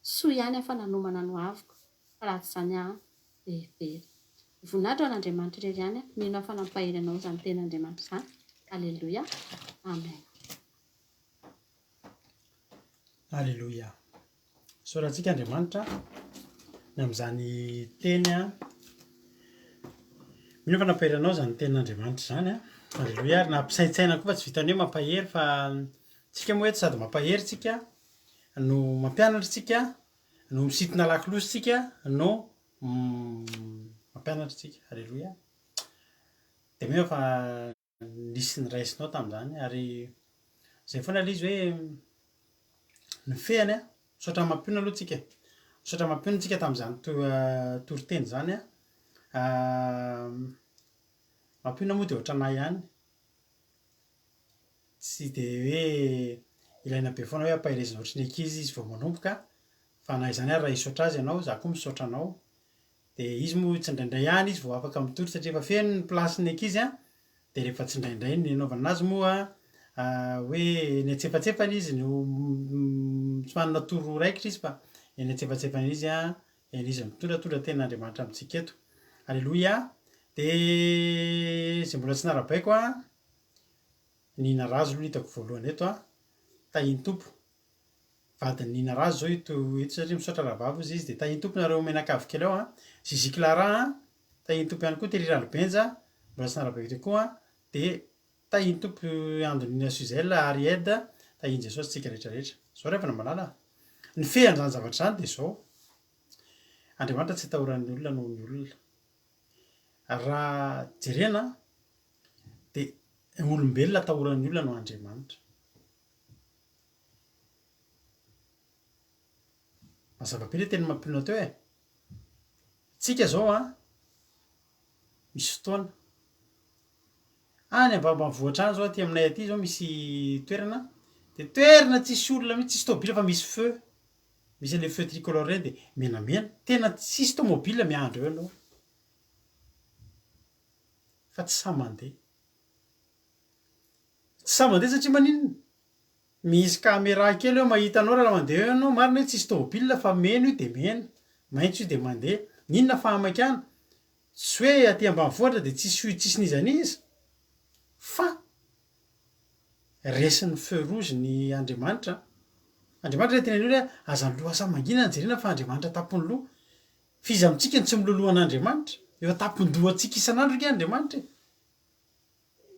soa ihany aho fa nanomana ny hoaviko. Fa raha tsy izany aho dia very. Voninahitra ho an'Andriamanitra irery ihany aho. Mino aho fa nampahery anao izany tenin'Andriamanitra izany. Aleloia. Amen. Aleloia. Isaorantsika Andriamanitra ny amin'izany teny a. Mino aho fa nampahery anao izany tenin'Andriamanitra izany a. Aleloia. Ary nampisaintsaina koa fa tsy vitan'ny hoe mampahery fa tsika moa eto sady mampahery tsika no mampianatra tsika no misintona lakolosy tsika no mampianatra tsika. Aleloia. Dia mino aho fa nisy niraisinao tamin'izany ary izay foana ilay izy hoe ny fehiny an, misaotra mampionona aloha tsika e, misaotra mampionona tsika tamin'izany toriteny izany an, mampionona moa dia ohatran'ahy ihany. Tsy dia hoe ilaina be foana hoe ampaherezina ohatry ny ankizy izy vao manomboka fa na izany ary raha hisaotra azy ianao, za koa misaotra anao. Dia izy moa tsindraindray ihany izy vao afaka mitory satria efa feno ny place-n'ny ankizy an, dia rehefa tsindraindray ny anaovana azy moa hoe eny antsefatsefany izy no tsy manana toro raikitra izy fa eny antsefatsefany izy an, eny izy mitondratondra tenin'Andriamanitra amintsika eto. Aleloia! Dia izay mbola tsy narabaiko an, Nina Razo aloha no hitako voalohany eto an, tahin'ny Tompo. Vadin'i Nina Razo zao ito eto satria misaotra rahavavy ozy izy dia tahin'ny Tompo nareo mianakavy kely ao an, Zizi Clara an, tahin'ny Tompo ihany koa Terry Ralibenja, mbola tsy narabaiko teo koa an, dia tahin'ny Tompo Ando Nina Suzelle ary Ed, tahin'i Jesosy tsika rehetra rehetra. Zao ry havana malala a! Ny fehy an'izany zavatra izany dia izao, Andriamanitra tsy atahoran'ny olona noho ny olona. Raha jerena dia olombelona atahoran'ny olona no Andriamanitra. Mazava be le teny mampionona teo e. Tsika zao an, misy fotoana, any ambanimbanivohitra any zao aty aminay aty zao misy toerana, de toerana tsisy olona mihitsy, tsisy tôbila fa misy feu, misy an'le feu tricolore reny de menamena, tena tsisy tômôbila miandry eo ianao, fa tsy sahy mandeha. Tsy sahy mandeha satria maninona? Misy camera kely eo mahita anao raha mandeha eo ianao, marina hoe tsisy tômôbila fa mena io de mena, maitso io de mandeha, n'inona fahamakana, tsy hoe aty ambanivohitra de tsisy tsisy n'iza n'iza fa resin'ny feu rouge ny Andriamanitra, Andriamanitra ilay teneniny hoe aza ny lohasaha mangina no jerena fa Andriamanitra tampon'ny loha, f'iza amintsika no tsy miloloha an'Andriamanitra, eo an-tampon-dohantsika isan'andro ange Andriamanitra e.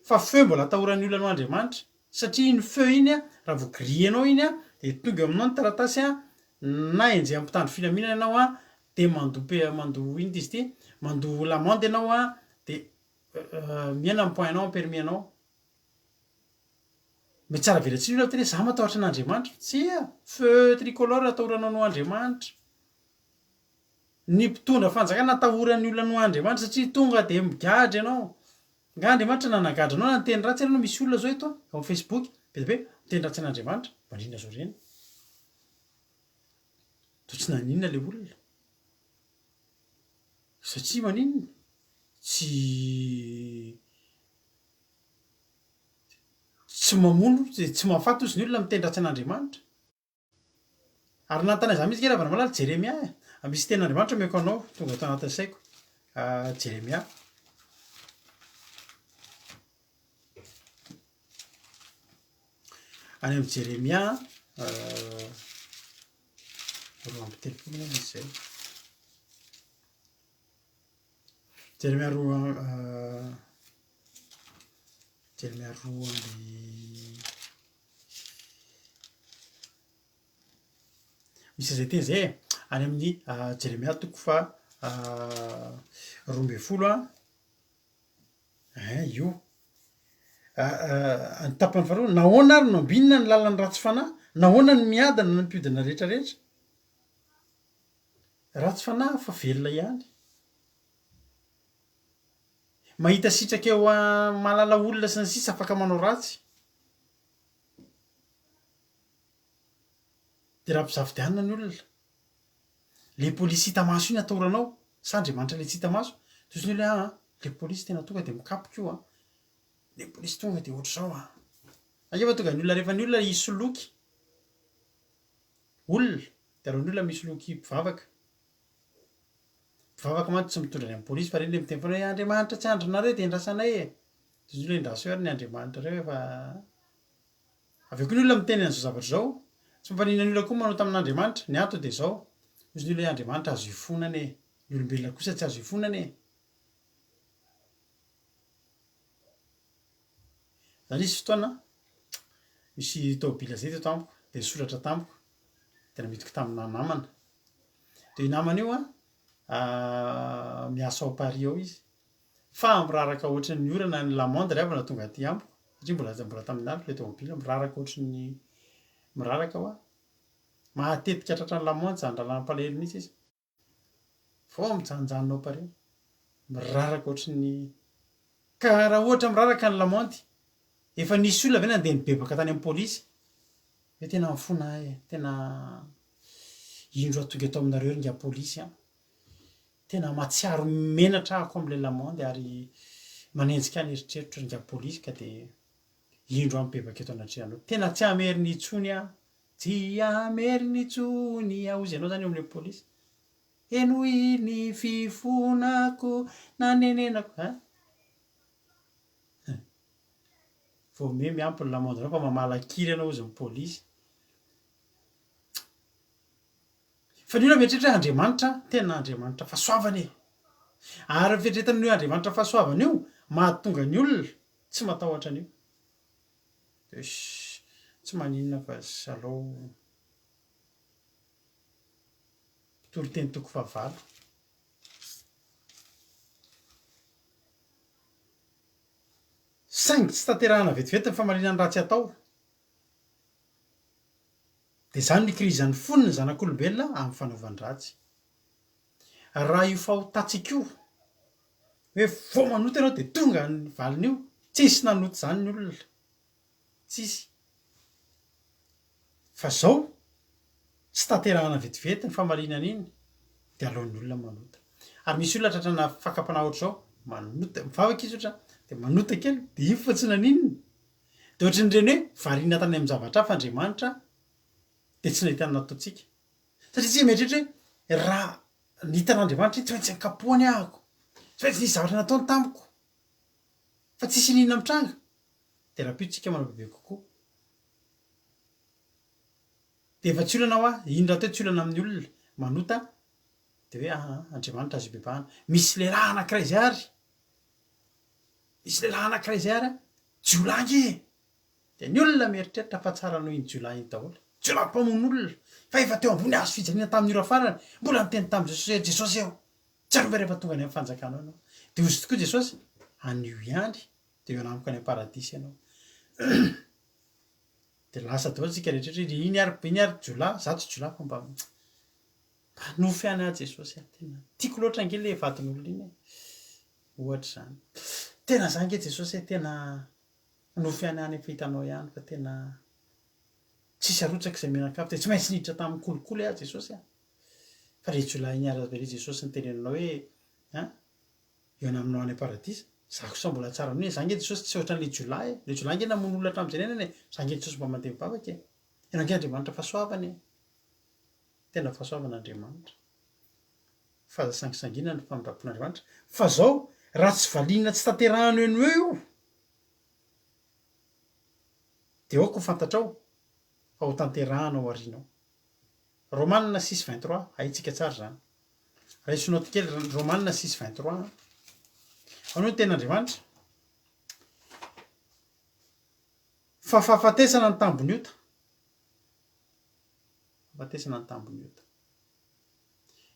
Fa feu mbola atahoran'ny olona anao Andriamanitra satria iny feu iny a raha vao griller-nao iny a dia tonga eo aminao ny taratasy a na enjehan'ny mpitandro filaminana ianao a dia mandoa pe mandoa inona izy ity mandoa l'amende ianao a dia mihena ny point-nao amin'ny permis-nao. Mety tsara velatsihy ny olona miteny hoe za matahotra an'Andriamanitra. Tsia! Feu tricolore atahoranao anao Andriamanitra. Ny mpitondra fanjakana atahoran'ny olona noho Andriamanitra satria tonga dia migadra ianao. Nga Andriamanitra nanagadra anao na niteny ratsy ianao misy olona zao eto ao amin'ny Facebook be dia be miteny ratsy an'Andriamanitra. Maninona zao ireny? Toa tsy naninona le olona. Satria maninona? Tsy tsy mamono, tsy mahafaty ozy ny olona miteny ratsy an'Andriamanitra. Ary nanontany an'izany mihitsy ange Ravalomanana ry Jeremia e! Misy tenin'Andriamanitra omeko anao, tonga ato anatin'ny saiko. Jeremia. Any amin'i Jeremia, 32 angamba izy izay. Jeremia roa, Jeremia roa amby. Misy an'izay teny izay e, any amin'ny Jeremia toko faha 12 an, ein io. Ny tapany faharoa, nahoana ary no ambinina ny lalan'ny ratsy fanahy? Nahoana no miadana ny mpiodina rehetra rehetra? Ratsy fanahy fa velona ihany. Mahita sitraka eo mahalala olona sy ny sisa afaka manao ratsy. De raha ampizafidianina ny olona, le polisy hita maso iny atahoranao sa Andriamanitra le tsy hita maso? Toy izany hoe aa le polisy tena tonga de mikapoka io an, le polisy tonga de ohatr'izao an. Ange fa tonga ny olona rehefa ny olona hisoloky olona de aleo ny olona misoloky mpivavaka. Mpivavaka mantsy tsy mitondra any amin'ny polisy fa reny le miteny foana hoe Andriamanitra tsy andrinareo de endrasanay e. Toy izany hoe endraso eo ary ny Andriamanitrareo e fa. Avy eo koa ny olona miteny an'izao zavatra izao, tsy mampaninona ny olona koa manota amin'Andriamanitra, ny antony dia izao, hozy ny olona hoe Andriamanitra azo ifonana e, ny olombelona kosa tsy azo ifonana e. Za nisy fotoana, nisy tômôbila zay teto amiko, dia nisoratra tamiko, dia namidiko tamina namana, dia io namana io an, miasa ao Paris ao izy, Fa miraraka ohatry ny orana ny l'amande ry havana tonga aty amiko satria mbola mbola tamin'ny aliko ilay tomobile miraraka ohatry ny miraraka hoa. Matetika tratran'ny l'amande izany rahalahy mampalahelo mihitsy izy. Vao mijanonjanona ao Paris. Miraraka ohatry ny ka raha ohatra miraraka ny l'amande. Efa nisy olona ve nandeha nibebaka tany amin'ny polisy hoe tena mifona aho e, tena indro aho tonga eto aminareo ry ingahy polisy an, tena mahatsiaro menatra ahako amin'ilay lamandy ary manenjika ahy ny eritreritro ry ingahy polisy ka dia indro aho mibebaka eto anatrehanao. Tena tsy hamerina intsony aho, tsy hamerina intsony aho hozy ianao izany eo amin'ilay polisy. Henoy ny fifonako nanenenako an. Vao miha miampy ny lamaodinao fa mamalakiry ianao hozy ny polisy. Fa ny olona mieritreritra hoe Andriamanitra tena Andriamanitra fahasoavana e! Ary ny fieritreretana an'io Andriamanitra fahasoavana io mahatonga ny olona tsy matahotra an'io. Eish, tsy maninona fa alao Mpitoriteny toko fahavalo. Saingy tsy tanterahana vetivety ny famaliana ny ratsy atao. Dia izany no ikirizan'ny fony ny zanak'olombelona amin'ny fanaovan-dratsy. Raha io fahotantsika io, hoe vao manota ianao dia tonga ny valin'io, tsisy nanota izany ny olona. Tsisy. Fa zao, tsy tanterahana vetivety ny famaliana an'iny dia aleon'ny olona manota. Ary misy olona tratrana fakam-panahy ohatr'izao, manota, mivavaka izy ohatra, dia manota kely, dia iny fa tsy naninona. Dia ohatran'ireny hoe variana tany amin'ny zavatra hafa Andriamanitra dia tsy nahita ny nataontsika. Satria tsika mieritreritra hoe raha nitan'Andriamanitra iny tsy maintsy nikapohany ahako, tsy maintsy nisy zavatra nataony tamiko, fa tsisy iniana mitranga. Dia rahampitso tsika manao bebe kokoa. Dia efa tsy olana hoa, iny rahateo tsy olana amin'ny olona manota dia hoe aa Andriamanitra azo ibebahana. Misy lehilahy anankiray izay ary, misy lehilahy anankiray izay ary an, jiolahy ange e! Dia ny olona mieritreritra fa tsara noho iny jiolahy iny daholo. Jiolahy mpamono olona, fa efa teo ambony hazo fijaliana tamin'ny ora farany, mbola niteny tamin'i Jesosy hoe Jesosy ô, tsarovy rehefa tonga any amin'ny fanjakanao ianao. Dia hozy tokoa Jesosy, anio ihany dia eo amiko any am-paradisa ianao. Dia lasa daholo tsika rehetra rehetra, iny ary iny ary jiolahy, za tsy jiolahy fa mba mba nofy ihany aho Jesosy a, tena tiako loatra ange le vadin'olona iny e, ohatra izany. Tena za ange Jesosy e, tena nofy ihany any efa hitanao ihany fa tena tsisy arotsaka izay mianakavy, dia tsy maintsy niditra tamin'ny kolikoly aho Jesosy a. Fa le jiolahy iny ary ve Jesosy nitenenanao hoe an, Hihaona aminao any am-paradisa? Za kosa mbola tsara noho e, za nge Jesosy tsy ohatran'le jiolahy e, le jiolahy nge namono olona hatramin'izay niainany e, za nge Jesosy mba mandeha mivavaka e, ianao nge Andriamanitra fahasoavana e, tena fahasoavana Andriamanitra, fa aza sangisangiana ny famindrampon'Andriamanitra, fa zao raha tsy valiana tsy tanterahana eo no eo io de aoka ho fantatrao fa ho tanterahana ao aoriana ao. Romana six 23, haintsika tsara izany. Raiso naoty kely Romana six 23 an. Ao no tenin'Andriamanitra. Fa fahafatesana ny tambin'ny ota. Fahafatesana ny tambin'ny ota.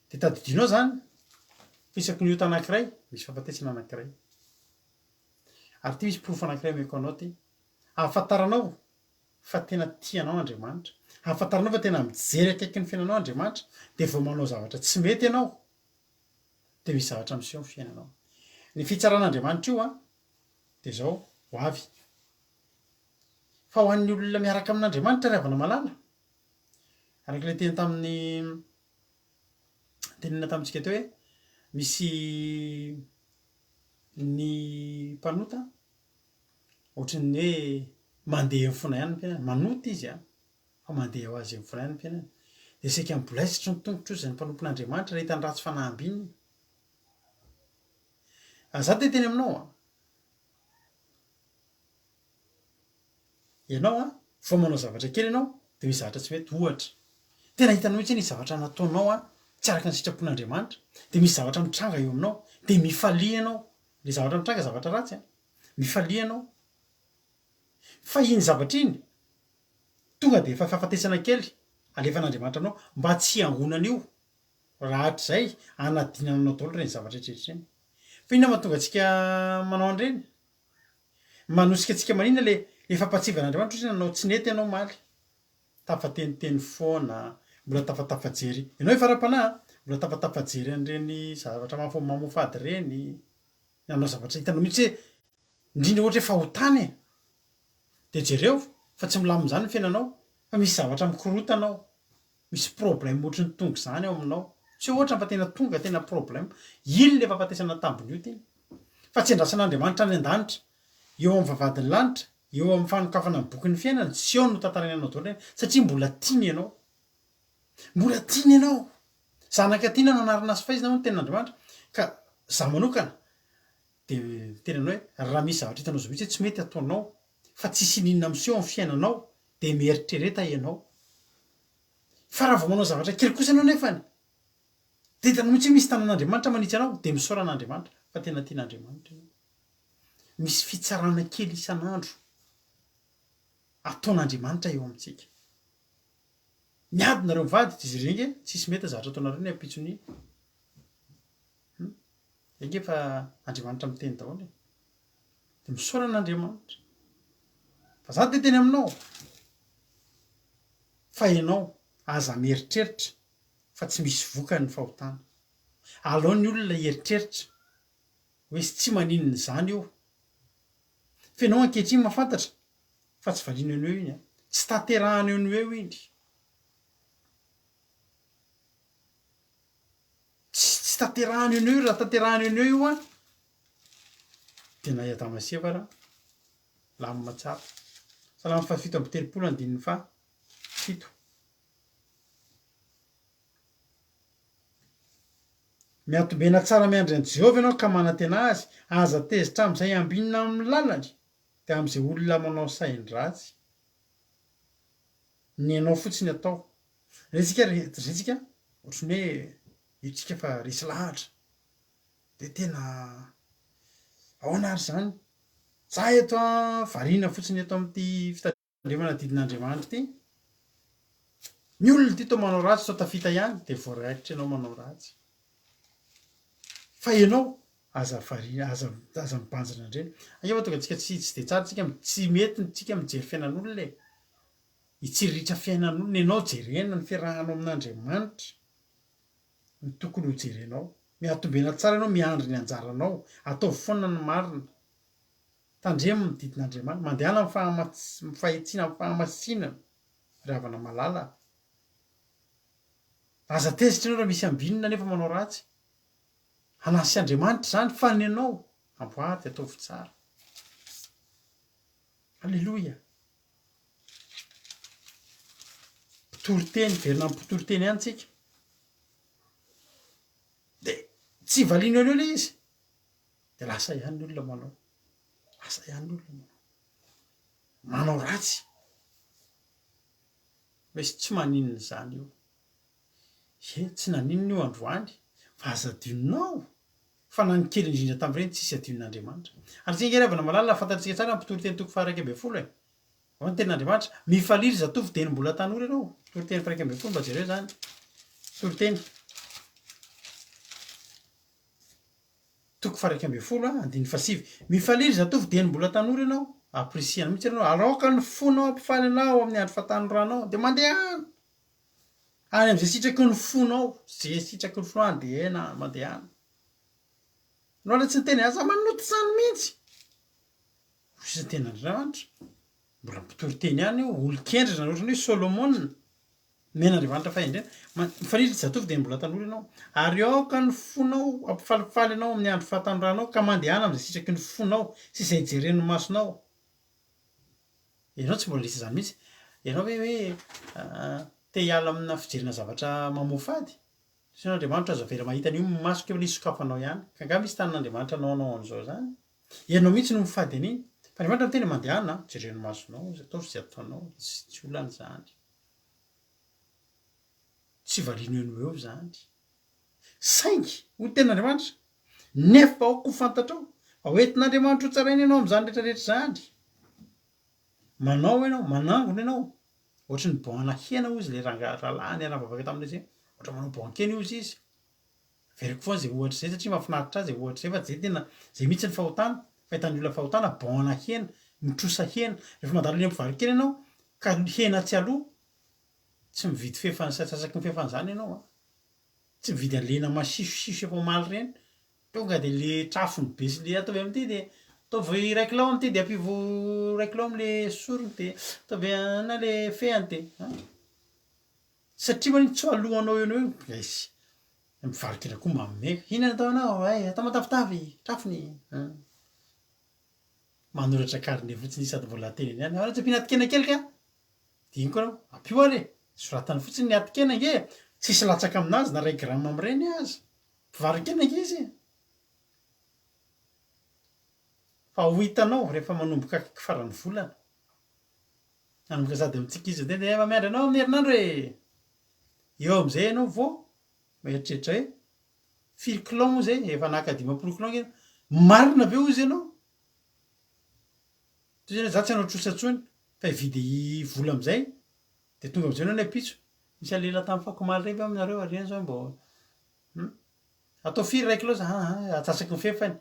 Dia tadidinao izany fa isaky ny ota anankiray misy fahafatesana anankiray. Ary ity misy porofo anankiray omeko anao ity. Ahafantaranao fa tena tia anao Andriamanitra, ahafantaranao fa tena mijery akaiky ny fiainanao Andriamanitra, dia vao manao zavatra tsy mety ianao, dia misy zavatra miseho amin'ny fiainanao. Ny fitsaran'Andriamanitra io an, dia izao, ho avy. Fa ho an'ny olona miaraka amin'Andriamanitra ry havana malala, araka ilay teny tamin'ny tenenina tamintsika teo hoe misy ny mpanota Ohatran'ny hoe mandeha eo foana ihany ny fiainany, manota izy an, fa mandeha ho azy eo foana ihany ny fiainany. Dia saika mibolaisitry ny tongotro izy ny mpanompon'Andriamanitra raha hitany ratsy fanahy ambininy. Ary za te hiteny aminao an, ianao an, vao manao zavatra kely ianao dia misy zavatra tsy mety, ohatra, tena hitanao mihitsy hoe nisy zavatra nataonao an, tsy araka ny sitrapon'Andriamanitra, dia misy zavatra mitranga eo aminao, dia mifalia ianao, le zavatra mitranga zavatra ratsy an. Mifalia ianao. Fa iny zavatra iny, tonga dia efa fahafatesana kely alefan'Andriamanitra anao mba tsy hiangonana io rahatrizay hanadinana anao daholo ireny zavatra rehetra ireny. Fa inona mahatonga antsika manao an'ireny? Manosika antsika maninona le le fampahatsivan'Andriamanitra ohatra hoe nanao tsy nety ianao omaly, tafateniteny foana, mbola tafatafajery, ianao efa ara-panahy an, mbola tafatafajery an'ireny zavatra mamoafady ireny, Nanao zavatra hitanao mihitsy hoe, indrindra ohatra hoe fahotana e! Dia jereo fa tsy milamina izany ny fiainanao fa misy zavatra mikorotana ao. Misy problème ohatry ny tonga izany ao aminao. Tsy ohatrany fa tena tonga tena problème. Iny le fahafatesana tambiny io tena. Fa tsy andrasan'Andriamanitra any an-danitra. Eo amin'ny vavahadin'ny lanitra, eo amin'ny fanokafana ny bokin'ny fiainana, tsy eo no tantarainy anao daholo ireny satria mbola tiany ianao. Mbola tiany ianao. Zanaka tiana no anarana sy faizina hoy ny tenin'Andriamanitra. Ka za manokana dia miteny anao hoe raha misy zavatra hitanao izao mihitsy hoe tsy mety ataonao fa tsisy ininona miseho amin'ny fiainanao dia mieritrereta ianao. Fa raha vao manao zavatra kely kosa ianao nefany dia hitanao mihitsy hoe misy tanan'Andriamanitra manitsy anao dia misaora an'Andriamanitra fa tena tian'Andriamanitra ianao. Misy fitsarana kely isan'andro ataon'Andriamanitra eo amintsika. Miady nareo mivady dia jereo ange tsisy mety ny zavatra ataonareo ny ampitson'iny. Hum. Enga fa Andriamanitra miteny daholo e. Dia misaora an'Andriamanitra. Fa za dia teny aminao fa ianao aza mieritreritra fa tsy misy vokany ny fahotana. Alao ny olona hieritreritra hoe tsy maninona izany io. Fa ianao ankehitriny mahafantatra fa tsy valiana eo no eo iny an. Tsy tanterahana eo no eo iny. Tsy tsy tanterahana eo no eo raha tanterahana eo no eo io an, dia na i Adama sy Eva ara lamina tsara. Salamo faha-37 andininy faha fito. Miatombena tsara miandry an'i Jehovah ianao ka manantena azy, aza tezitra amin'izay ambinina amin'ny lalany, dia amin'izay olona manao sain-dratsy. Ny anao fotsiny atao. Rentsika re, rentsika ohatran'ny hoe io tsika fa resy lahatra. Dia tena ahoana ary izany? Za eto an, variana fotsiny eto amin'ity fitandremana didin'Andriamanitra ity. Ny olona ity toa manao ratsy toa tafita ihany, dia voaraikitra ianao manao ratsy. Fa ianao aza variana, aza aza mibanjina an'ireny. Ange fa tonga antsika tsy tsy dia tsara tsika, tsy mety tsika mijery fiainan'olona e. Hitsiriritra fiainan'olona, ny anao jerena, ny fiarahanao amin'Andriamanitra no tokony ho jerenao. Mihatombena tsara ianao miandry ny anjaranao, ataovy foana ny marina. Tandremo ny didin'Andriamanitra, mandehana amin'ny fahitsiana, amin'ny fahamasinana ry havana malala a. Aza tezitra ianao raha misy ambinina nefa manao ratsy. Anasy Andriamanitra izany fa ny anao amboary dia ataovy tsara. Aleloia. Mpitoriteny, miverina amin'ny mpitoriteny ihany tsika. Dia tsy valiana eo no eo ilay izy. Dia lasa ihany ny olona manao. Lasa ihany ny olona manao. Manao ratsy. Misy tsy maninona izany io. Ie, tsy naninona io androany, fa aza adinonao fa na ny kely indrindra tamin'ireny tsisy adinon'Andriamanitra. Ary tsika ange ry havana malala, fantatsika tsara ny mpitoriteny toko faha-11 e. Ahoana ny tenin'Andriamanitra? Mifalia ry zatovo dieny mbola tanora ianao. Toriteny faha-11, mba jereo izany. Toriteny. Toko faha-11 a, andininy fahasivy. Mifalia ry zatovo dieny mbola tanora ianao. Ampirisihana mihitsy ianao. Ary aoka ny fonao hampifaly anao amin'ny andro fahatanoranao. Dia mandehana. Any amin'izay sitraky ny fonao, izay sitraky ny fonao andehana, mandehana. Ianao ilay tsy niteny, aza manoto izany mihitsy. Hoy izy ny tenin'Andriamanitra. Mbola mpitory teny ihany io, olon-kendry izany ohatran'ny hoe Solomona. Nomen'Andriamanitra fahendrena. Mifanindry ry zatovo dia mbola tanora ianao. Ary aoka ny fonao hampifalifaly anao amin'ny andro fahatanoranao, ka mandehana amin'izay sitraky ny fonao sy izay jeren'ny masonao. Ianao tsy mbola nisy izany mihitsy. Ianao ve hoe te hiala amina fijerena zavatra mamoafady? Sao Andriamanitra aza avela mahita an'io ny masoko eo ilay sokafanao ihany. Ka angaha misy tanin'Andriamanitra anao hanao an'izao izany? Ianao mihitsy no mifady an'iny. Fa Andriamanitra miteny hoe mandehana, jereo ny masonao, ataovy izay ataonao, tsy olana izany. Tsy valiana eo no eo izany. Saingy, hoy ny tenin'Andriamanitra, nefa aoka ho fantatrao fa ho entin'Andriamanitra ho tsaraina ianao amin'izany rehetra rehetra izany. Manao ianao, manangona ianao, ohatry ny bon-na hena hozy ilay rangahy rahalahy niara-nivavaka taminay izay, ohatry ny manao bon-kena hozy izy. Averiko foana izay ohatra izay satria mahafinaritra ahy izay ohatra izay fa izay tena, izay mihitsy ny fahotana, fahitan'ny olona fahotana, bon-na hena, mitrosa hena. Rehefa mandalo eny amin'ny mpivaro-kena ianao ka hena tsy aloa, tsy mividy fefany sy antsasaky ny fefany izany ianao an. Tsy mividy an'le hena masisosiso efa omaly ireny, tonga dia le trafony be sy le ataovy amin'ity dia. Ataovy iray kilao amin'ity dia ampivo iray kilao amin'le sorony dia ataovy anona le fehany dia an! Satria manino tsy alohanao eo no eo, eish! Ny mpivaro-kena koa manome, inona no ataonao? Hay, atao matavitavy, trafony an! Manoratra carnet fotsiny izy sady mbola teneny ihany, ahoana tsy ampiana atikena kely ka? Diniko anao, ampio ary e! Soratany fotsiny ny atikena ange e! Tsisy latsaka aminazy na iray gramme amin'ireny aza! Mpivaro-kena ange izy e! Fa ho hitanao rehefa manomboka akaiky faran'ny volana. Hanomboka sady amintsika izy dia efa miandry anao amin'ny herinandro e! Eo amin'izay ianao vao mieritreritra hoe firy kilao moa izay? Efa naka 50 kilao ange ianao. Marina ve hozy ianao? Toy izany hoe za tsy hanao trosa intsony fa hividy vola amin'izay dia tonga amin'izay ianao ny ampitso. Nisy alela tamin'ny fako omaly ireny ve aminareo ary ireny izao mba hum? Atao firy iray kilao za? Aa atsasaky ny fefany.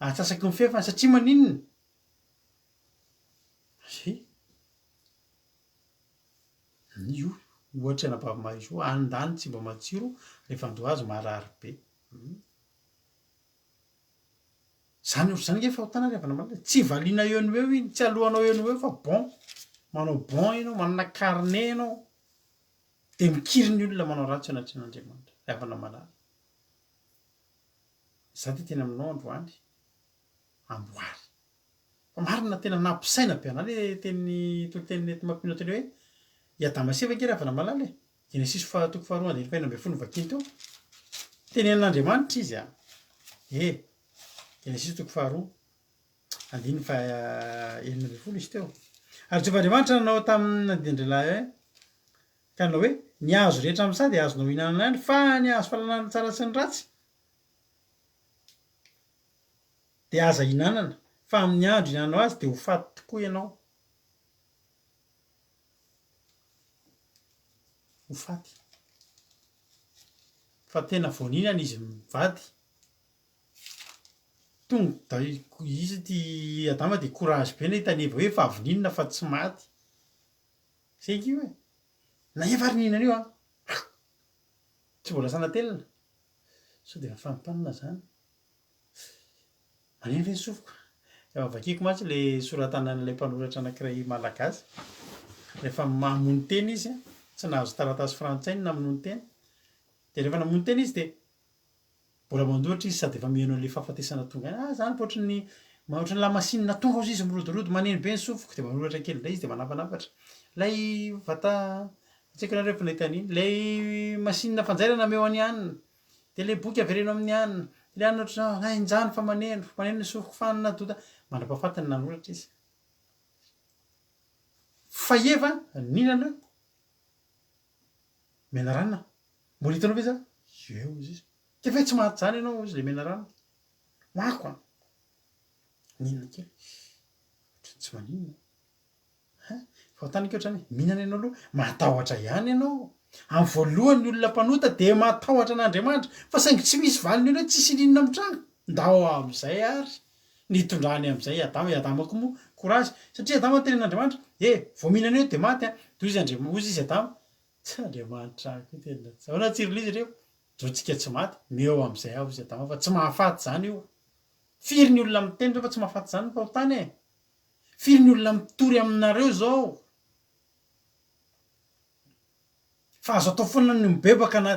Atsasaky ny fefany satria maninona? He! Io ohatra anabavy Marisoa, andany tsy mba matsiro rehefa andoha azy marary be. Hum. Zany ohatr'izany ange fahotana ry havana malala e. Tsy valiana eo no eo iny, tsy alohanao eo no eo fa bon. Manao bon ianao, manana carnet ianao. Dia mikiry ny olona manao ratsy eo anatrehan'Andriamanitra, ry havana malala. Izaho dia tena aminao androany, amboary. Fa marina tena nampisaina be anah le teny toriteny nentin'i Mampionona teo le hoe i Adama sy Eva ange ry havana malala e! Genesisy faha toko faharoa andininy faha 16 novakiany teo. Tenenin'Andriamanitra izy a! E! Genesisy toko faharoa andininy faha 16 izy teo. Ary Jehovah Andriamanitra nanao tamin'Andrialahy hoe ka nanao hoe, Ny hazo rehetra amin'ny saha dia azonao ihinanana ihany, fa ny hazo fahalalana ny tsara sy ny ratsy Dia aza ihinanana, fa amin'ny andro ihinananao azy dia ho faty tokoa ianao. Ho faty. Fa tena vao nihinana izy mivady. Tonga dia izy ity Adama dia courage be nahita an'i Eva hoe efa avy nihinana fa tsy maty. Zay ange io e. Na Eva ary nihinana io an. Tsy mbola lasa natelina. Sao dia efa fanimpanina zany. Maneno ve ny sofiko? Efa vakiko mantsy ilay soratanan'ilay mpanoratra anankiray malagasy. Rehefa mamono tena izy, tsy nahazo taratasy frantsay ny namonoany tena. Dia rehefa namono tena izy dia mbola manoratra izy sady efa mihaino an'ilay fahafatesana tonga any. Ah, zany fa ohatran'ny ohatran'ny lamasinina tonga hozy izy mirodorodo, maneno be ny sofiko. Dia manoratra kely indray izy dia manafanafatra. Ilay vata, tsy haiko nareo efa nahita an'iny, ilay masinina fanjairana ameo an'i anona. Dia ilay boky avereno amin'ny anona. Ilay anona ohatr'izao, hay injany fa maneno, maneno ny sofiko fanina doda. Mandra-pahafatiny nanoratra izy. Fa i Eva nihinana menarana. Mbola hitanao ve za? Ie hozy izy. Dia ve tsy maty izany ianao hozy ilay menarana. Mako an! Nihinana kely. Ohatran'ny tsy maninona. Hein? Fahotana ange ohatrany hoe mihinana ianao aloha, matahotra ihany ianao. Amin'ny voalohany ny olona mpanota dia matahotra an'Andriamanitra, fa saingy tsy misy valiny eny hoe tsisy ininona mitranga. Ndao amin'izay ary nitondrany amin'izay i Adama, i Adama koa moa courage, satria Adama niteny an'Andriamanitra, eh, vao mihinana eo dia maty an, dia hoy izy hoy izy Adama, tsy Andriamanitra koa tena tsy, ahoana tsiron'izy ireo, Jontsika tsy maty, meo amin'izay aho hoy izy Adama fa tsy mahafaty izany io. Firy ny olona miteny izao fa tsy mahafaty izany ny fahotana e? Firy ny olona mitory aminareo zao fa azo atao foana ny mibebaka na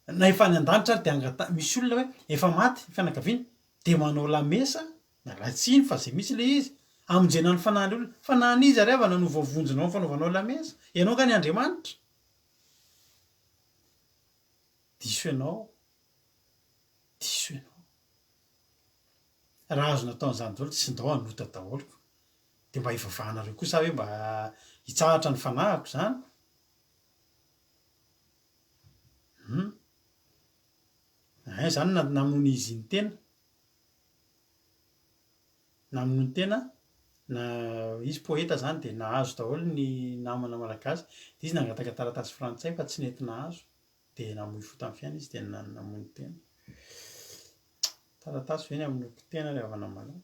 na efa any an-danitra ary dia angata- misy olona hoe efa maty ny fianakaviana dia manao lamesa, miala tsiny fa zay mihitsy ilay izy, hamonjena ny fanahin'ny olona, fanahin'iza ry havana no voavonjinao amin'ny fanaovanao lamesa? Ianao nga ny Andriamanitra? Diso ianao, diso ianao. Raha azo natao an'izany daholo tsy ndao hanota daholo ko. Dia mba hivavahanareo koa sa hoe mba hitsahatra ny fanahiko izany? Hum. Ein izany na namono izy ny tena. Namono tena na izy poeta izany dia nahazo daholo ny namana malagasy dia izy nangataka taratasy frantsay fa tsy nety nahazo. Dia namoy fo tamin'ny fiainana izy dia namono tena. Taratasy ve ny hamonoako tena ry havana malala?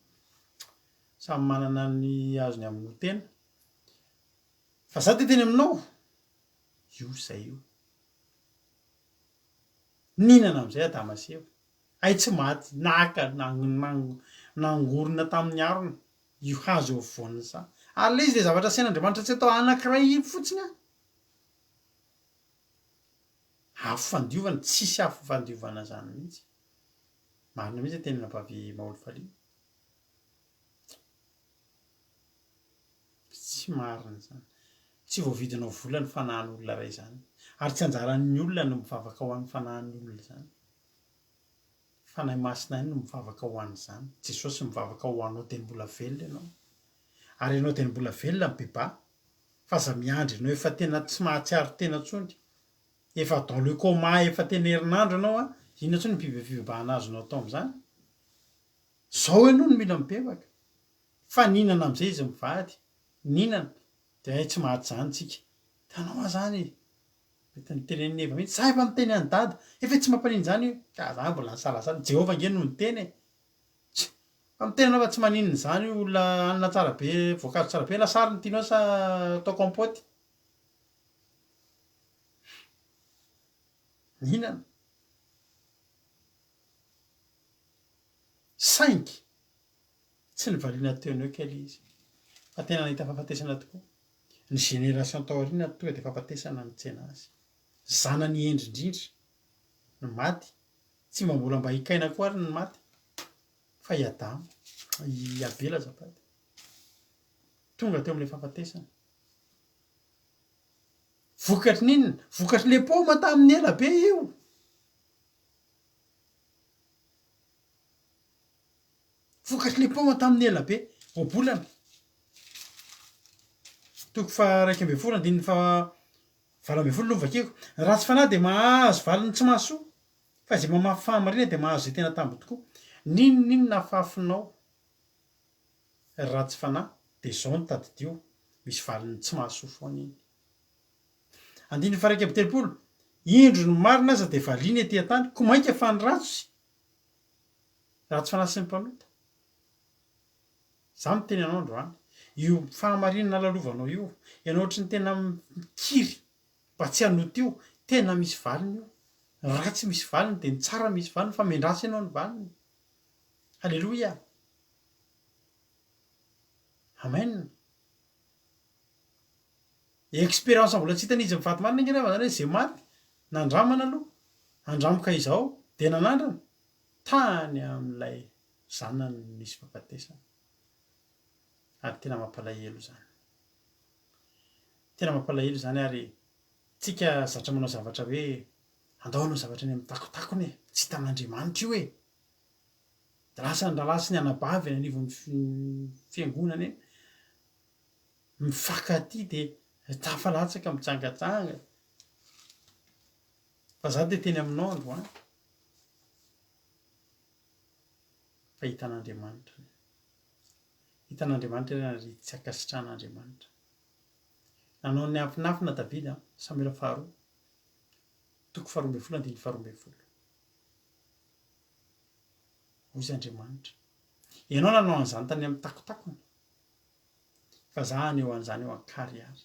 Samy manana ny azony hamonoan-tena. Fa za te teny aminao, io izay io. Nihinana amin'izay Adama sy Eva. Hay tsy maty, naka, Nangorona tamin'ny harona io hazo eo afovoan'ny saha. Ary ilay izy dia zavatra asain'Andriamanitra tsy atao anankiray iny fotsiny an! Afo fandiovana, tsisy afo fandiovana izany mihitsy. Marina mihitsy ny tenin'i Anabavy Maholifaliana. Tsy marina izany. Tsy voavidinao vola ny fanahin'olona iray izany. Ary tsy anjaran'ny olona no mivavaka ho an'ny fanahin'ny olona izany. Fanahy Masina ihany no mivavaka ho an'izany. Jesosy mivavaka ho anao dia mbola velona ianao. Ary ianao dia mbola velona mibebaha. Fa aza miandry ianao efa tena tsy mahatsiaro tena intsony. Efa dans le coma efa tena herinandro ianao an, inona intsony ny fibebahana azonao atao amin'izany? Zao ianao no mila mibebaka. Fa nihinana amin'izay izy mivady, nihinana, dia hay tsy maty izany tsika. Hitanao aho izany e! Mety nitenen'i Eva mihitsy, za efa niteny an'i Dada, efa tsy mampaninona izany io, ka za mbola nisalasala, Jehovah ange no niteny e! Tsia! Fa miteny anao fa tsy maninona izany io, olona hanina tsara be, voankazo tsara be, lasary no tianao sa atao compote? Nihinana. Saingy tsy nivaliana teo no eo kely izy fa tena nahita fahafatesana tokoa. Ny génération tao aoriana tonga dia fahafatesana nitsena azy. Zanany hendry indrindra no maty, tsy mba mbola mba i Kaina koa ary no maty fa i Adama, i Abela azafady. Tonga teo amin'ilay fahafatesana. Vokatry ny inona? Vokatry ilay paoma tamin'ny ela be io. Vokatry ilay paoma tamin'ny ela be. Ohabolana. Toko faha-11 andininy faha-18 no vakiko. Ny ratsy fanahy dia mahazo valiny tsy mahasoa, fa izay mamafy fahamarinana dia mahazo izay tena tambiny tokoa. N'inon'inona afafinao, ry ratsy fanahy, dia izao no tadidio, misy valiny tsy mahasoa foana iny. Andininy faha-31, Indro ny marina aza dia valiana ety an-tany, koa mainka fa ny ratsy, ratsy fanahy sy ny mpanota. Izaho miteny anao androany, io fahamarinana lalovanao io, ianao ohatry ny tena mikiry mba tsy hanota io, tena misy valiny io. Ny ratsy misy valiny dia ny tsara misy valiny fa miandrasa ianao ny valiny. Haleloia! Amen! Expérience mbola tsy hitan'izy mivady marina ange angamba zany hoe ze maty nandramana aloha andramoka izao dia nanandrana tany amin'ilay zanany no nisy fahafatesana ary tena mampalahelo izany tena mampalahelo izany ary tsika zatra manao zavatra hoe andao hanao zavatra any amin'ny takotakona e tsy hitan'Andriamanitra io e dia lasa ny rahalahy sy ny anabavy eny anivon'ny fiangonana eny mifankatia dia tafalatsaka mijangajanga fa za dia teny aminao androany fa hitan'Andriamanitra hitan'Andriamanitra ireny ary tsy ankasitrahan'Andriamanitra nanao ny afinafina Davida Samoela faharoa toko faharoa ambin'ny folo andininy faharoa ambin'ny folo hoy izy Andriamanitra ianao nanao an'izany tany amin'ny takotakona Fa za haneho an'izany eo an-karihary.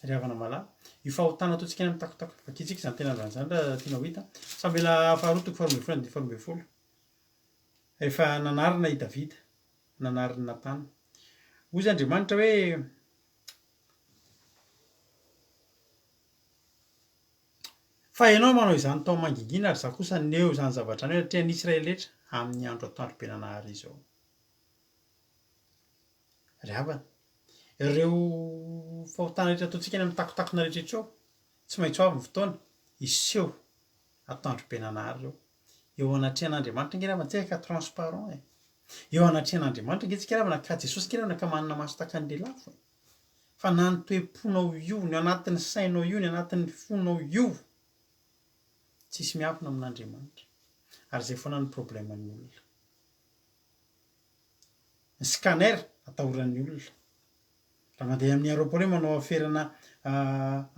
Ry havana malala, io fahotana ataontsika any amin'ny takotako, vakintsika izany teny androany izany raha tianao ho hita. Samoela faharoa toko faharoa ambin'ny folo andininy faharoa ambin'ny folo. Rehefa nanarina i Davida, nanarin'i Natana. Hoy izy Andriamanitra hoe, Fa ianao manao izany tao mangingina ary izaho kosa haneho izany zavatra izany eo anatrehan'ny Israely rehetra amin'ny andro atoandro be nanahary izao. Ry havana, ireo fahotana rehetra ataontsika any amin'ny takotakona rehetra rehetra eo, tsy maintsy ho avy ny fotoana hiseho atoandro be nanahary ireo. Eo anatrehan'Andriamanitra ange ry havana tsika ka transparent e. Eo anatrehan'Andriamanitra ange tsika ry havana ka Jesosy ange ry havana ka manana maso tahaka ny lelafo e. Fa na ny toe-ponao io, ny anatin'ny sainao io, ny anatin'ny fonao io, tsisy miafina amin'Andriamanitra. Ary izay foana ny problème-n'ny olona. Ny scanner atahoran'ny olona. Raha mandeha amin'ny aeroport io manao aferana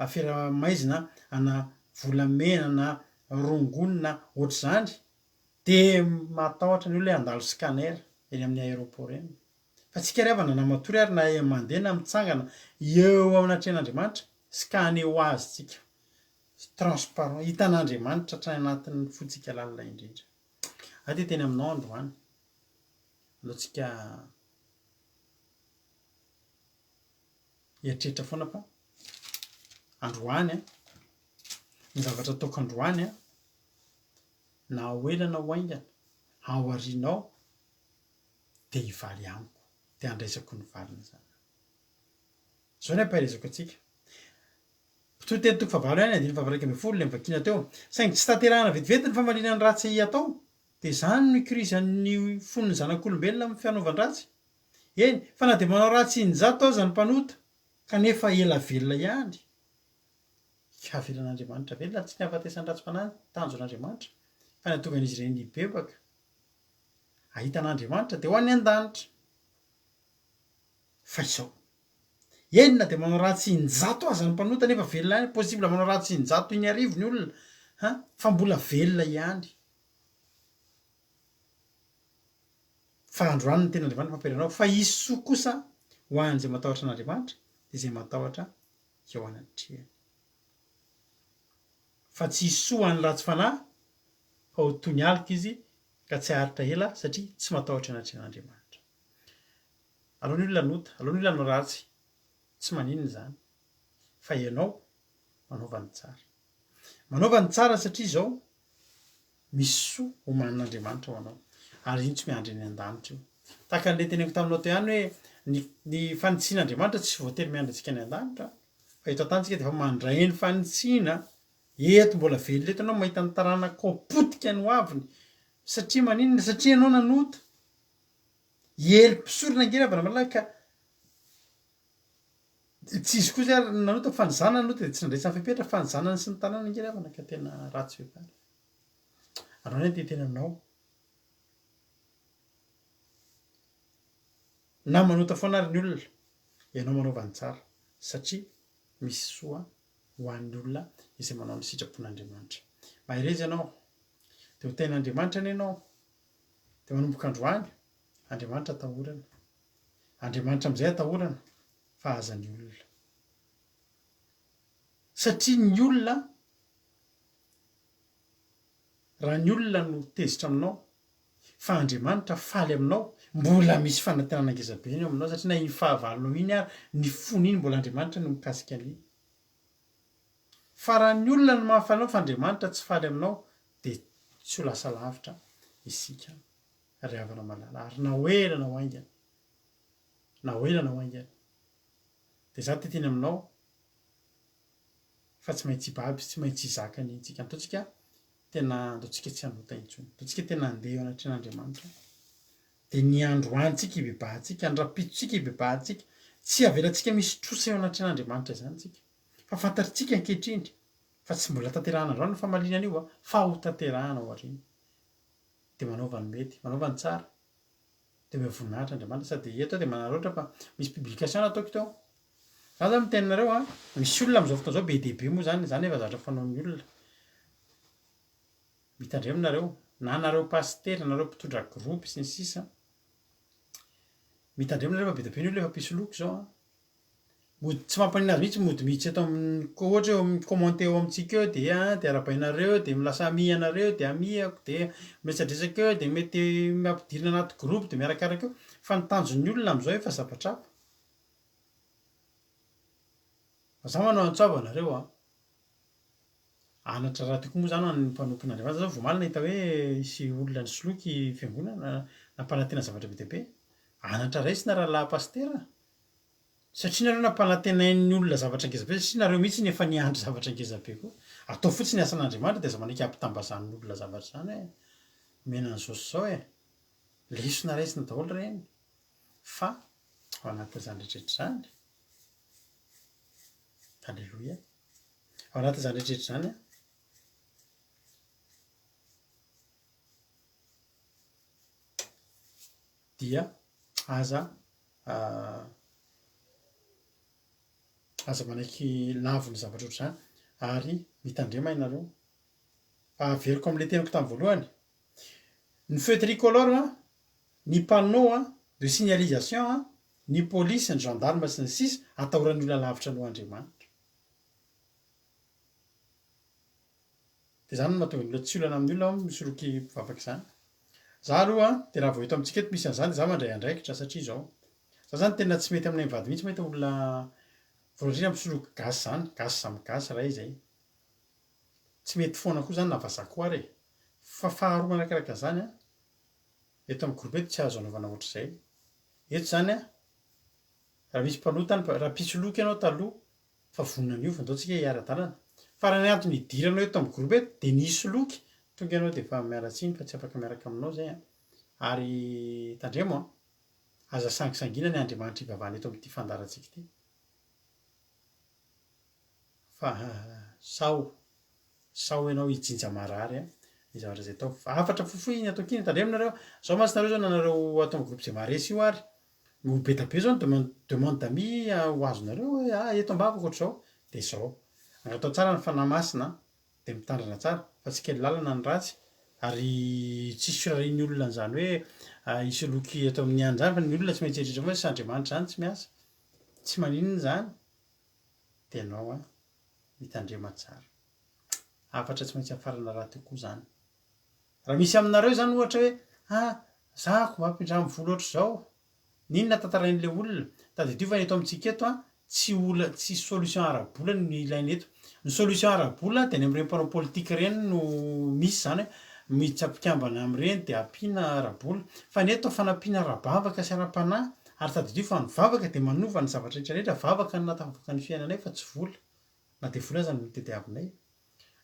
afera maizina ana volamena na rongony na ohatr'izany dia matahotra ny olona hoe handalo scanner eny amin'ny aeroport eny. Fa tsika ry havana na matory ary na mandeha na mitsangana eo anatrehan'Andriamanitra, scanner ho azy tsika. Transparent, hitan'Andriamanitra hatrany anatin'ny fontsika lalina indrindra. Aho dia teny aminao androany. Aleo tsika hieritreritra foana fa androany an, ny zavatra ataoko androany an, na ho ela na ho haingana, ao aoriana ao dia hivaly amiko, dia handraisako ny valin'izany. Izao ny ampaherezako antsika. Mpitory teny toko fahavalo ihany, andininy faha 11 ilay novakiana teo. Saingy tsy tanterahana vetivety ny famaliana ny ratsy atao, dia izany no ikirizan'ny fon'ny zanak'olombelona amin'ny fanaovan-dratsy. Eny, fa na dia manao ratsy injato aza ny mpanota, kanefa ela velona ihany. Havelan'Andriamanitra velona, tsy ny hahafatesan'ny ratsy fanahy no tanjon'Andriamanitra, fa ny hahatonga an'izy ireny hibebaka, hahita an'Andriamanitra, dia ho any an-danitra. Fa izao. Eny na dia manao ratsy injato aza ny mpanota nefa velona ihany, possible manao ratsy injato iniarivo ny olona an, fa mbola velona ihany. Fa androany ny tenin'Andriamanitra mampahery anao, fa hisy soa kosa ho an'izay matahotra an'Andriamanitra, dia izay matahotra eo anatrehany. Fa tsy hisy soa ho an'ny ratsy fanahy, fa ho toy ny aloka izy ka tsy haharitra ela satria tsy matahotra eo anatrehan'Andriamanitra. Aleo ny olona hanota, aleo ny olona hanao ratsy, tsy maninona izany, fa ianao manaova ny tsara. Manaova ny tsara satria izao misy soa omanin'Andriamanitra ho anao, ary iny tsy miandry any an-danitra io. Tahaka an'ilay teneniko taminao teo ihany hoe ny ny fanitsian'Andriamanitra tsy voatery miandry antsika any an-danitra, fa eto an-tany isika dia efa mandray ny fanitsiana, eto mbola velona eto ianao mahita ny taranakao potika ny hoaviny, satria maninona? Satria ianao nanota. I Ely mpisorona ange ry havana malala ka tsy izy koa ary no nanota fa ny zanany nanota dia tsy nandraisany fepetra fa ny zanany sy ny tanany ange ry havana ka tena ratsy vehivavy. Androany aho dia hiteny aminao na manota foana ary ny olona, ianao manaova ny tsara satria misy soa ho an'ny olona izay manao ny sitrapon'Andriamanitra. Mahereza ianao, dia ho tahin'Andriamanitra anie ianao. Dia manomboka androany, Andriamanitra atahorana. Andriamanitra amin'izay atahorana fa aza ny olona. Satria ny olona, raha ny olona no tezitra aminao, fa Andriamanitra faly aminao, mbola misy fanantenana ngezabe eo aminao satria na iny fahavalonao iny ary, ny fony iny mbola Andriamanitra no mikasika an'iny. Fa raha ny olona no mahafaly anao fa Andriamanitra tsy faly aminao dia tsy ho lasa lavitra isika ry havana malala ary na ho ela na ho haingana na ho ela na ho haingana dia za te hiteny aminao fa tsy maintsy hibaby tsy maintsy hizaka ny tsika antaontsika tena antaontsika tsy hanota intsony antaontsika tena handeha eo anatrehan'Andriamanitra dia ny androantsika hibebahantsika ny rahampitsotsika hibebahantsika tsy avelantsika misy trosa eo anatrehan'Andriamanitra izany tsika Fa fantatritsika ankehitriny fa tsy mbola tanterahana androany ny famaliana an'io a, fa ho tanterahana ao aoriana. Dia manaova ny mety, manaova ny tsara, dia omeo voninahitra Andriamanitra. Sady eto aho dia manararaotra fa misy publication nataoko teo. Za zany miteny anareo a, misy olona amin'izao fotoana izao be dia be moa zany, zany efa zatra fanaon'ny olona. Mitandremo nareo, na nareo pasitera, nareo mpitondra groupe sy ny sisa. Mitandremo nareo fa be dia be ny olona efa mpisoloky izao a. Mody tsy mampaninona azy mihitsy mody miditra eto amin'ny ko ohatra eo amin'ny commenter eo amintsika eo dia dia arahabainareo dia lasa ami anareo dia ami-ako dia miresadresaka eo dia mety ampidirina anaty groupe dia miarakaraka eo fa ny tanjon'ny olona amin'izao efa zavatra hafa. Fa za manao antso avo anareo an! Anatra rahateo koa moa zany ho an'ny mpanompon'Andriamanitra za zao vao omaly nahita hoe hisy olona nisoloky fiangonana nampanantena zavatra be dia be. Anatra raisina rahalahy pasitera a! Satria nareo nampanantenain'ny olona zavatra ngeza be, satria nareo mihitsy no efa niandry zavatra ngeza be koa. Ataovy fotsiny ny asan'Andriamanitra dia aza manaiky hampitambazan'ny olona zavatra izany hoe omena an'izao sy izao e. Lesona raisina daholo ireny. Fa ao anatin'izany rehetra rehetra izany, Aleloia, ao anatin'izany rehetra rehetra izany an, dia aza aza manaiky lavon'ny zavatra ohatr'izany ary mitandrema ianareo. Fa averiko amin'ilay teniko tamin'ny voalohany, ny feu tricolore an, ny panneau an, de signalisation an, ny polisy, ny gendarme sy ny sisa atahoran'ny olona lavitra noho Andriamanitra. Dia izany no mahatonga ny olona tsy olana amin'ny olona misoloky mpivavaka izany. Za aloha dia raha vao eto amintsika eto misy an'izany dia za mandray andraikitra satria izao. Za zany tena tsy mety aminay mivady mihitsy mahita olona voalohany indrindra misoloky gasy zany, gasy samy gasy iray izay. Tsy mety foana koa zany na vazaha koa ary e. Fa faharoa manarakaraka an'izany an, eto amin'ny groupe eto tsy azo anaovana ohatr'izay. Eto zany an, raha misy mpanota any, raha mpisoloky ianao taloha fa vonona ny hiova, ndao tsika hiara-dalana. Fa raha ny antony hidiranao eto amin'ny groupe eto dia ny hisoloky, tonga ianao dia efa miala tsiny fa tsy afaka miaraka aminao zay an. Ary tandremo an, aza sangisangiana ny Andriamanitra ivavahana eto amin'ity fandaharantsika ity. Fa sao sao ianao hijinja marary an, ny zavatra izay atao. Fa hafatra fohifohy iny ataoko iny, tandremo nareo, zao mantsy nareo zao na nareo ato amin'ny groupe izay maharesy io ary, ho be da be zao ny demande demande d'amis ho azonareo hoe ah eto am-bavaka ohatr'izao, dia izao, angatao tsara ny Fanahy Masina an, dia mitandrina tsara fa tsy kely lalana ny ratsy, ary tsisy firarian'ny olona an'izany hoe hisoloky eto amin'ny any izany fa ny olona tsy maintsy hieritreritra foana hoe sa Andriamanitra izany tsy miasa, tsy maninona izany, dia ianao an, mitandrema tsara. Hafatra tsy maintsy hafarana rahateo koa izany. Raha misy aminareo izany ohatra hoe ah, zahako mba ampindramo vola ohatr'izao, n'inona tantarain'ilay olona, tadidio fa eto amintsika eto an, tsy ola, tsy solution ara-bola no ilaina eto. Ny solution ara-bola dia any amin'ireny mpanao politika ireny no misy izany hoe miditra mpikambana amin'ireny dia ampiana ara-bola. Fa ny eto fanampiana ara-bavaka sy ara-panahy, ary tadidio fa ny vavaka dia manova ny zavatra rehetra rehetra, vavaka no nahatafavoaka ny fiainanay fa tsy vola. na dia vola aza no tediavinay.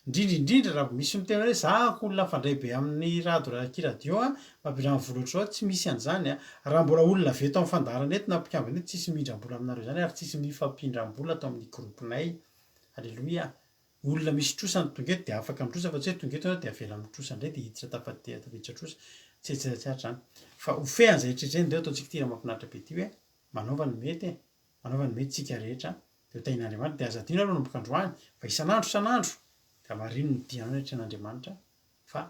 Indrindra indrindra raha vao misy miteny hoe za ko olona mifandray be amin'ny rado raky radio a, mampindrana vola ohatr'izao tsy misy an'izany a. Raha mbola olona avy eto amin'ny fandaharana eto na mpikambana eto tsisy mindram-bola aminareo izany ary tsisy mifampindram-bola ato amin'ny groupe-nay. Aleloia. Olona misy trosa no tonga eto dia afaka mitrosa fa tsy hoe tonga eto ianao dia avela mitrosa indray dia hiditra tafa- tafiditra trosa. Tsy tsy tsy ary izany. Fa ho fehan'izay rehetra izay ndeha ataontsika ity hira mahafinaritra be ity hoe manaova ny mety e. Manaova ny mety tsika rehetra dia ho tahin'Andriamanitra dia aza adino ary manomboka androany fa isan'andro isan'andro dia hamarino ny dianao ny atrehan'Andriamanitra fa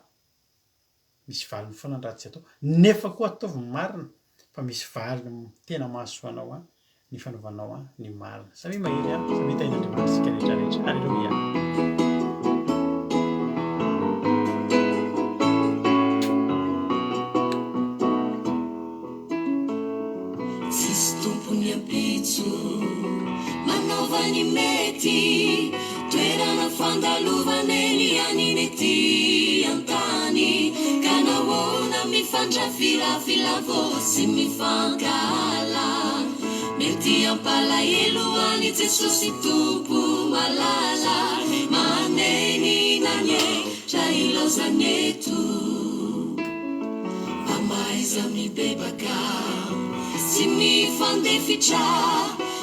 misy valiny foana ny ratsy atao nefa koa ataovy ny marina fa misy valiny tena mahasoa anao an ny fanaovanao an ny marina samia mahery an samia tahin'Andriamanitra isika rehetra rehetra haleloia. Tsisy tompony ampitso, manaova ny mety, toerana fandalovana eny an'iny ety an-tany, ka nahoana mifandrafirafila vao sy mifankahala? Mety hampalahelo an'i Jesosy Tompo malala, manenina anie raha ilaozany eto. Mba mahaiza mibebaka sy mifandefitra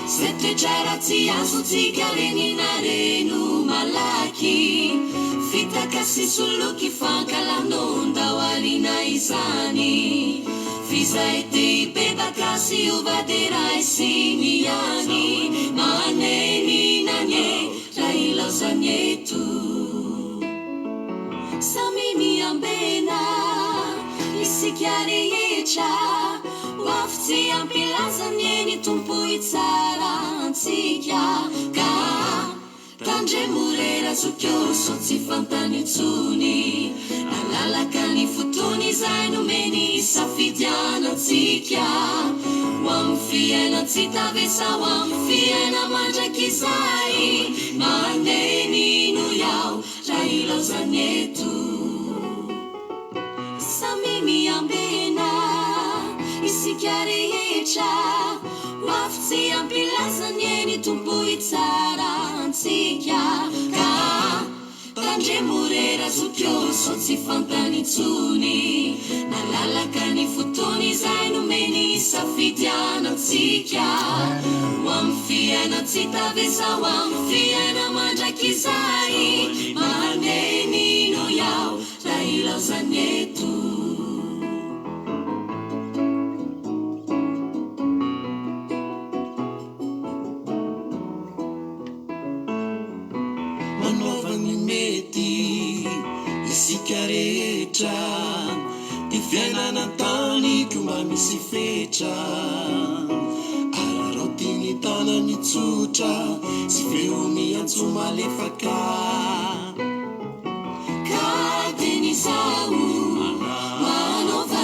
Zay toetra ratsy azontsika renina reno malaky Fitaka sy soloky fankahalana ndao ariana izany F'izay te hibebaka sy hiova dia raisiny ihany Manenina anie raha ilaozany eto Samy miambena isika rehetra Ho avy tsy hampilaza anie ny Tompo hitsara antsika Ka tandremo re razoky ô sao tsy fantany intsony Nalalaka ny fotoana izay nomeny hisafidianantsika Ho amin'ny fiainan-tsy tavesa ho amin'ny fiaina mandrakizay Manenino iaho Raha ilaozany eto Samy miambena isika rehetra Ho avy tsy hampilaza anie ny Tompo hitsara antsika Ka tandremo re razoky ô sao tsy fantany intsony Nalalaka ny fotoana izay nomeny hisafidianantsika Ho amin'ny fiainan-tsy tavesa ho amin'ny fiaina mandrakizay Manenino iaho raha ilaozany eto. Manaova ny mety isika rehetra Ty fiainana an-tany ko mba misy fetra Araraoty ny tana-mitsotra Sy feo miantso malefaka Ka dia ny izaho manaova.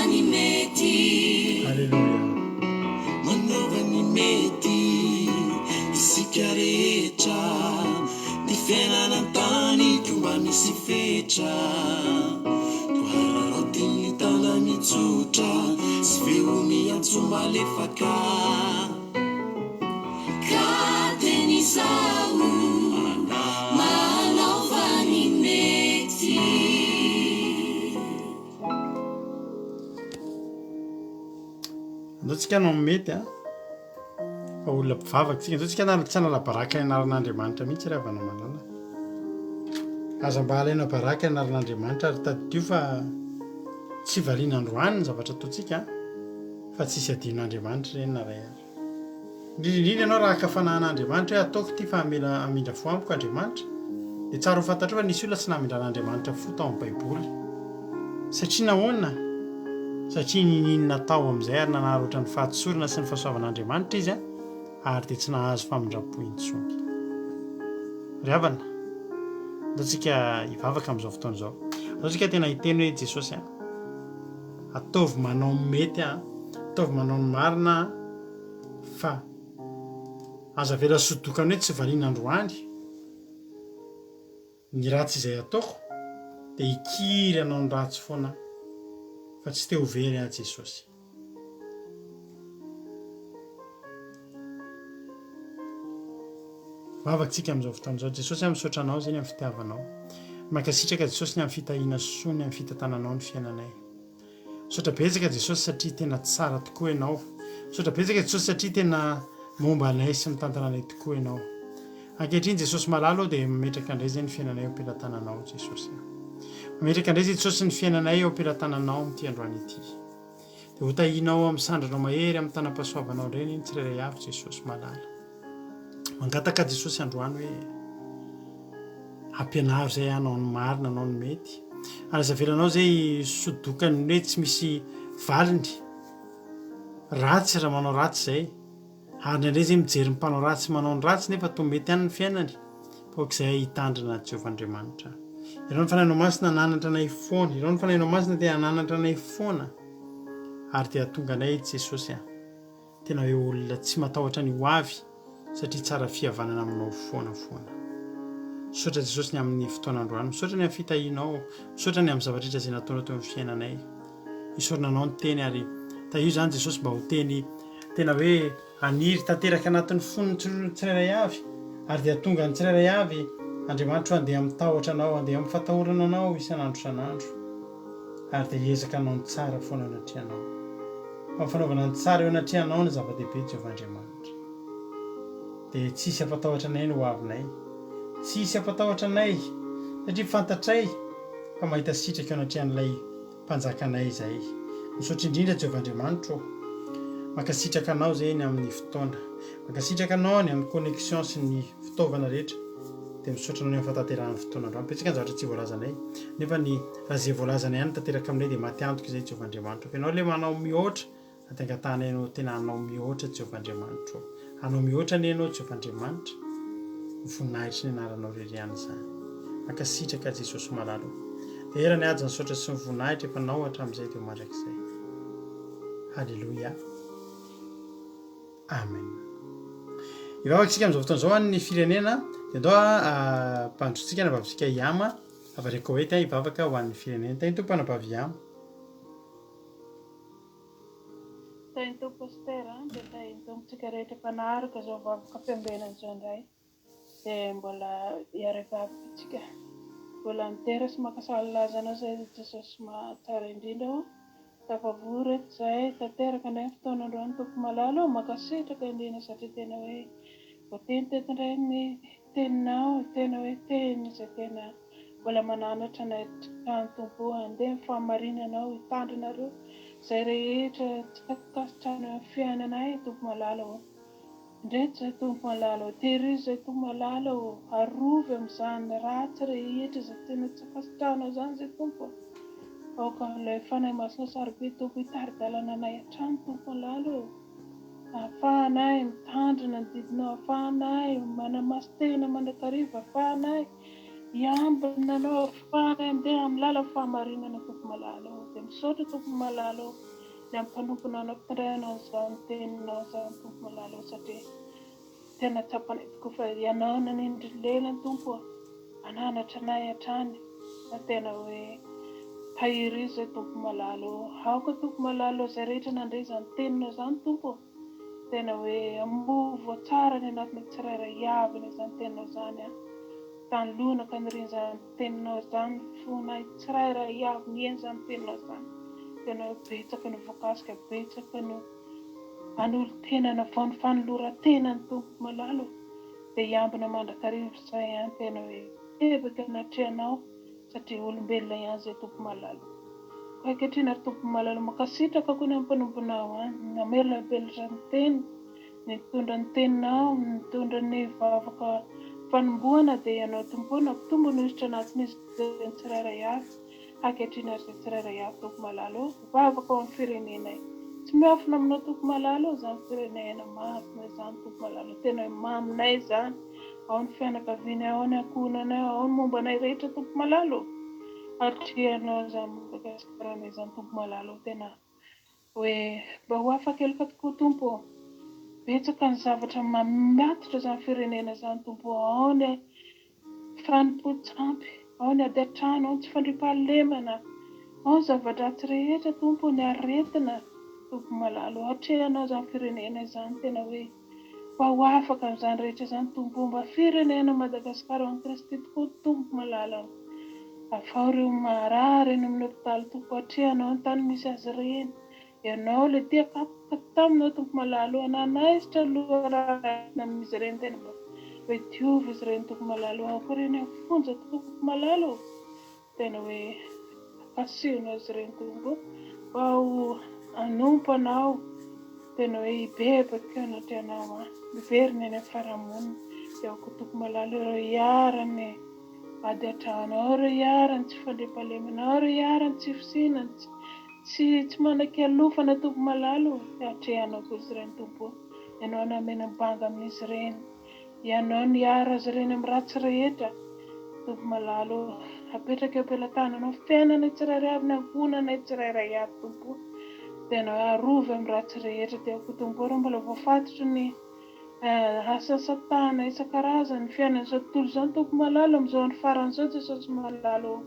antsika rehetra Ny fiainana an-tany koa mba misy fetra Toa araraotin'ny tana mitsotra Sy feo miantso malefaka Ka teny izaho manaova ny mety. Andao tsika hanao ny mety a. Fa olona mpivavaka tsika. Andao tsika hanala tsy hanala baraka ny anaran'Andriamanitra mihitsy ry havana malala. Aza mba alaina baraka ny anaran'Andriamanitra ary tadidio fa tsy valiana androany ny zavatra ataontsika fa tsisy adinon'Andriamanitra ireny na iray ary. Indrindra indrindra ianao raha haka fanahy an'Andriamanitra hoe ataoko ity fa hamela hamindra fo amiko Andriamanitra, dia tsara ho fantatrao fa nisy olona tsy namindran'Andriamanitra fo tao amin'ny Baiboly. Satria nahoana? Satria niniana natao amin'izay ary nanararaotra ny fahatsorana sy ny fahasoavan'Andriamanitra izy ary dia tsy nahazo famindram-po intsony. Ry havana, andao tsika hivavaka amin'izao fotoana izao. Andao tsika tena hiteny hoe Jesosy a, Ataovy manao ny mety aho, ataovy manao ny marina aho fa aza avela sodokany hoe tsy valiana androany ny ratsy izay ataoko dia hikiry hanao ny ratsy foana aho fa tsy te ho very aho Jesosy. Vavaka tsika amin'izao fotoana izao. Jesosy aho misaotra anao izay ny amin'ny fitiavanao. Mankasitraka Jesosy ny amin'ny fitahiana soa ny amin'ny fitantananao ny fiainanay. Misaotra betsaka Jesosy satria tena tsara tokoa ianao. Misaotra betsaka Jesosy satria tena momba anay sy mitantana anay tokoa ianao. Ankehitriny Jesosy malala ô dia mametraka indray izay ny fiainanay eo am-pelatananao Jesosy a. Mametraka indray izay Jesosy ny fiainanay eo am-pelatananao amin'ity androany ity. Dia ho tahianao amin'ny sandrinao mahery amin'ny tanam-pahasoavanao indray anie ny tsirairay avy Jesosy malala. Mangataka Jesosy androany hoe ampianaro izay hanao ny marina, hanao ny mety. Ary aza avelanao izay sodokany hoe tsy misy valiny. Ratsy raha manao ratsy izay. Ary indraindray izay mijery ny mpanao ratsy manao ny ratsy nefa toa mety ihany ny fiainany. Fa aoka izay hitandrina Jehovah Andriamanitra. Irao ny Fanahinao Masina hananatra anay foana. Irao ny Fanahinao Masina te hananatra anay foana. Ary dia hahatonga anay Jesosy a. Tena hoe olona tsy matahotra ny ho avy satria tsara fihavanana aminao foana foana. Misaotra Jesosy ny amin'ny fotoana androany. Misaotra ny amin'ny fitahianao. Misaotra ny amin'ny zavatra rehetra izay nataonao teo amin'ny fiainanay. Isaorana anao ny teny ary tahio izany Jesosy mba ho teny tena hoe haniry tanteraka anatin'ny fon'ny tsirairay avy ary dia hahatonga ny tsirairay avy Andriamanitro handeha amin'ny tahotra anao, handeha amin'ny fatahorana anao isan'andro isan'andro ary dia hiezaka hanao ny tsara foana eo anatrehanao. Fa ny fanaovana ny tsara eo anatrehanao no zava-dehibe Jehovah Andriamanitra. Dia tsy hisy hampatahotra anay ny hoavinay. Tsy hisy hampatahotra anay satria fantatray fa mahita sitraka eo anatrehan'ilay Mpanjakanay izay. Misaotra indrindra Jehovah Andriamanitro ô. Mankasitraka anao izay ny amin'ny fotoana. Mankasitraka anao ny amin'ny connexion sy ny fitaovana rehetra. Dia misaotra anao ny amin'ny fahatanterahan'ny fotoana androany. Betsaka ny zavatra tsy voalazanay. Nefa ny raha izay voalazanay ihany no tanteraka aminay dia maty antoka izay Jehovah Andriamanitro. Fa ianao ilay manao mihoatra Na dia angatahanay Ianao tena hanao mihoatra Jehovah Andriamanitra ô. Hanao mihoatra anie Ianao Jehovah Andriamanitra. Ho voninahitry ny anaranao irery ihany izany. Mankasitraka Jesosy malala ô. Dera ny haja ny saotra sy ny voninahitra efa nao hatramin'izay dia ho mandrakizay. Haleloia. Amen. Hivavaka isika amin'izao fotoana izao any ny firenena dia ndao ampandrotsika anabavitsika Yama avy any Koety hivavaka ho an'ny firenena. Tahin'ny Tompo anabavy Yama. Tahin'ny Tompo Pasitera a, dia tahin'ny Tompo tsika rehetra mpanaraka izao vavaka fiambenana izao indray, dia mbola hiara-hivavaka tsika, mbola midera sy mankasaly laza Anao izay Jesosy mahatsara indrindra ô, tafavory eto izahay, tanteraka indray ny fotoana androany Tompo malala ô, mankasitraka indrindra satria tena hoe voateny teto indray ny teninao, tena hoe teny izay tena Mbola mananatra anay hatrany Tompo o, handeha ny fahamarinanao, hitandrina ireo izay rehetra tsy ankasitrahana eo amin'ny fiainanay Tompo malala o. Indreto izay Tompo malala o, tehirizo izay Tompo malala o, arovy amin'izany ratsy rehetra izay tena tsy ankasitrahanao izany izay Tompo o. Aoka ilay Fanahy Masina sarobidy Tompo hitari-dalana anay hatrany Tompo malala o. Ahafahanay mitandrina ny didinao, ahafahanay manamasin-tena mandrakariva, ahafahanay Hiambina anao afahanay handeha amin'ny lalan'ny fahamarinana Tompo malala ô. Dia misaotra Tompo malala ô ny amin'ny mpanomponao nampitondrainao an'izany teninao izany Tompo malala ô satria. Tena tsapanay tokoa fa Ianao nanindry lela Tompo ô, hananatra anay hatrany fa tena hoe tahirizo izay Tompo malala ô. Aoka Tompo malala ô, izay rehetra nandre izany teninao izany Tompo ô, tena hoe hamovo tsara ny anatinay tsirairay avy anie izany teninao izany an. Tany lonaka nirian'izany teninao izany ny fonay tsirairay avy nihaino izany teninao izany. Tena hoe betsaka no voakasika, betsaka no Hanolo-tena navao ny fanoloran-tena ny Tompo malala ô, dia hiambina mandrakariva izay an, tena hoe bebaka anatrehanao satria olombelona ihany izay Tompo malala ô. Koa ankehitriny ry Tompo malala ô, mankasitraka koa ny amin'ny mpanomponao an, namelabelatra ny teny, nitondra ny teninao, nitondra ny vavaka fanombohana dia ianao Tompo ô nampitombo ny hosotra anatin'izy ireny tsirairay avy. Ankehitriny ary izay tsirairay avy Tompo malala ô, mivavaka ho an'ny firenenay. Tsy miafina aminao Tompo malala ô izany firenena maminay izany Tompo malala ô, tena hoe maminay izany, ao ny fianakavianay, ao ny ankohonanay, ao ny momba anay rehetra Tompo malala ô. Atrehanao izany Madagasikara-nay izany Tompo malala ô, tena hoe mba ho afa-keloka tokoa Tompo ô. Betsaka ny zavatra mamatotra izany firenena izany Tompo ô, ao ny fanompoan-tsampy, ao ny ady an-trano, ao ny tsy fandriampahalemana, ao ny zava-dratsy rehetra Tompo ô, ny aretina Tompo malala ô, atrehanao izany firenena izany tena hoe mba ho afaka amin'izany rehetra izany Tompo ô, mba firenena Madagasikara ao amin'i Kristy tokoa Tompo malala ô, avao ireo marary eny amin'ny hopitaly Tompo, atrehanao ny tany misy azy ireny, Ianao ilay tia kapoka taminao Tompo malala ô, nanaisotra loharano amin'izy ireny tena mba hoe diovy izy ireny Tompo malala ô, aoka ireny hafonja Tompo malala ô, tena hoe kasihinao izy ireny Tompo ô, mba ho hanompo Anao, tena hoe hibebaka eo anatrehanao an, miverina eny amin'ny fiarahamonina, dia aoka Tompo malala ireo hiharan'ny ady an-trano, ao ireo iharan'ny tsy fandriampahalemana, ao ireo iharan'ny tsy fisiana, tsy tsy manan-kialofana Tompo malala ô, atrehanao koa izy ireny Tompo ô, Ianao nameno ny banga amin'izy ireny, Ianao niaro azy ireny amin'ny ratsy rehetra Tompo malala ô, apetraka eo am-pelatananao ny fiainanay tsirairay avy, ny ankohonanay tsirairay avy Tompo ô, dia Ianao arovy amin'ny ratsy rehetra, dia koa Tompo ô raha mbola voafatotry ny Asa satana isan-karazany ny fiainan'izao tontolo izao ny Tompo malala amin'izao andro farany izao Jesosy malala ô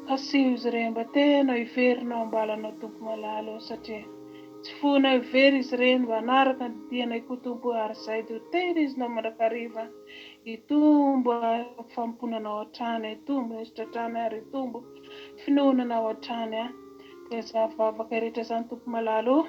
kasiho izy ireny mba tena hiverina ao am-balanao Tompo malala ô satria tsy foinao hivery izy ireny mba hanaraka ny dianay koa Tompo ô ary izay dia ho tehirizinao mandrakariva hitombo fanompoana anao hatrany hitombo ny heritr'hatrany hatrany ary hitombo finoana anao hatrany dia izany vavaka rehetra izany Tompo malala ô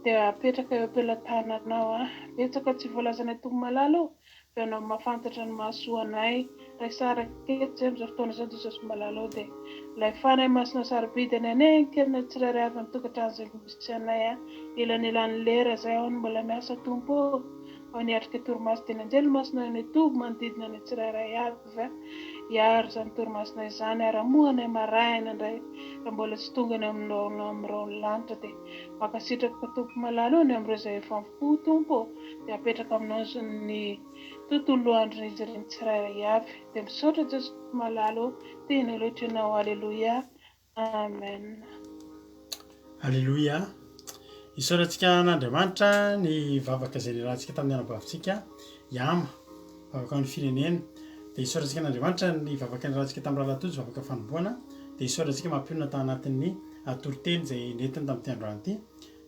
Dia apetraka eo am-pelatananao an. Betsaka tsy voalazanay Tompo malala o, fa Ianao mahafantatra ny mahasoa anay. Raha hisaraka eto izay amin'izao fotoana izao Jesosy malala o, dia ilay Fanahy Masina sarobidy anie hanenkerina tsirairay avy amin'ny tokantrano izay misy anay an. Elanelan'ny lera izay ao no mbola miasa Tompo o. Ao niatrika torimaso dia ny anjely masina eo nitoby manodidina anay tsirairay avy hiaro izany torimasonay izany ary hamoha anay maraina indray raha mbola tsy tonga any amin'ny rahon'ny lanitra dia mankasitraka Tompo malala ô ny amin'ireo izay efa mifoha Tompo ô dia apetraka aminao ny tontolo andron'izy ireny tsirairay avy dia misaotra Jesosy malala ô tianay loatra ianao Aleloia Amen. Aleloia. Isaorantsika an'Andriamanitra ny vavaka izay niarahantsika tamin'ny anabavintsika Yama, vavaka ho an'ny firenena. Dia isaorantsika an'Andriamanitra ny vavaka niarahantsika tamin'ny Rahalahy Tojo, vavaka fanombohana. Dia isaorantsika mampionona tao anatin'ny toriteny izay nentiny tamin'ity androany ity.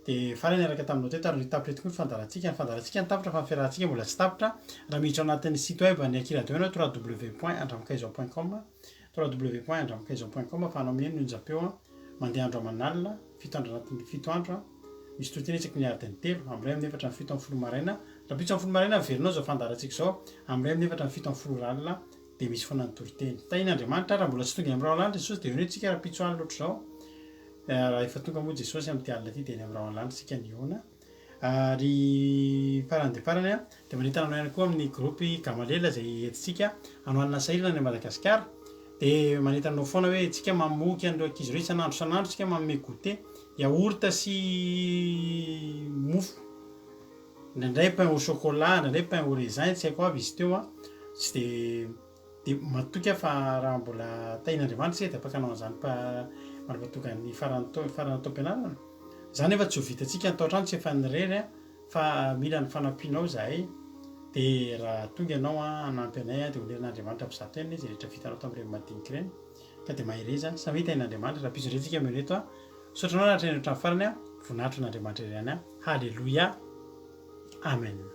Dia faly niaraka taminao teto ary tapitra eto koa ny fandaharantsika. Ny fandaharantsika no tapitra fa ny fiarahantsika mbola tsy tapitra. Raha miditra ao anatin'ny site web an'ny Akiradio ianao, www.andramakaizao point com, www.andramakaizao point com afahanao mihaino ny onjam-peo mandeha andro aman'alina, fito andro anatin'ny fito andro, misy toriteny isaky ny adiny telo, amin'ny iray amin'ny efatra amin'ny 17 maraina, rahampitso amin'ny folo maraina averinao izao fandaharantsika izao, amin'ny iray amin'ny efatra amin'ny 17 ora alina dia misy foana ny toriteny. Tahian'Andriamanitra, raha mbola tsy tonga eny amin'ny rahona lanitra Jesosy dia eo eny tsika rahampitso alina ohatr'izao, raha efa tonga moa Jesosy amin'ity alina ity dia eny amin'ny rahona lanitra isika nihaona. Ary farany dia farany dia manentana anao ihany koa amin'ny groupe Gamalela izay entintsika hanohanana sahirana any Madagasikara. Dia manentana anao foana hoe tsika mamoky an'ireo ankizy ireo isan'andro isan'andro tsika manome goûter, yaourt sy mofo, indraindray pain au chocolat, indraindray pain au raisin, tsy haiko avy izy teo an, tsy dia dia matoky aho fa raha mbola tahian'Andriamanitra isika dia afaka hanao an'izany mandra-pahatonga ny faran'ny taona faran'ny taom-pianarana. Izany nefa tsy ho vitantsika ny tao an-trano tsy efa nirery an, fa mila ny fanampianao izahay. Dia raha tonga ianao hanampy anay dia honeran'Andriamanitra amin'izato ihany izay rehetra vitanao tamin'ireny madinika ireny. Ka dia mahereza, samia tahin'Andriamanitra. Rahampitso indray tsika mihaona eto. Misaotra anao nahatrehina hatramin'ny farany. Voninahitra ho an'Andriamanitra irery ihany. Haleloia. Amen.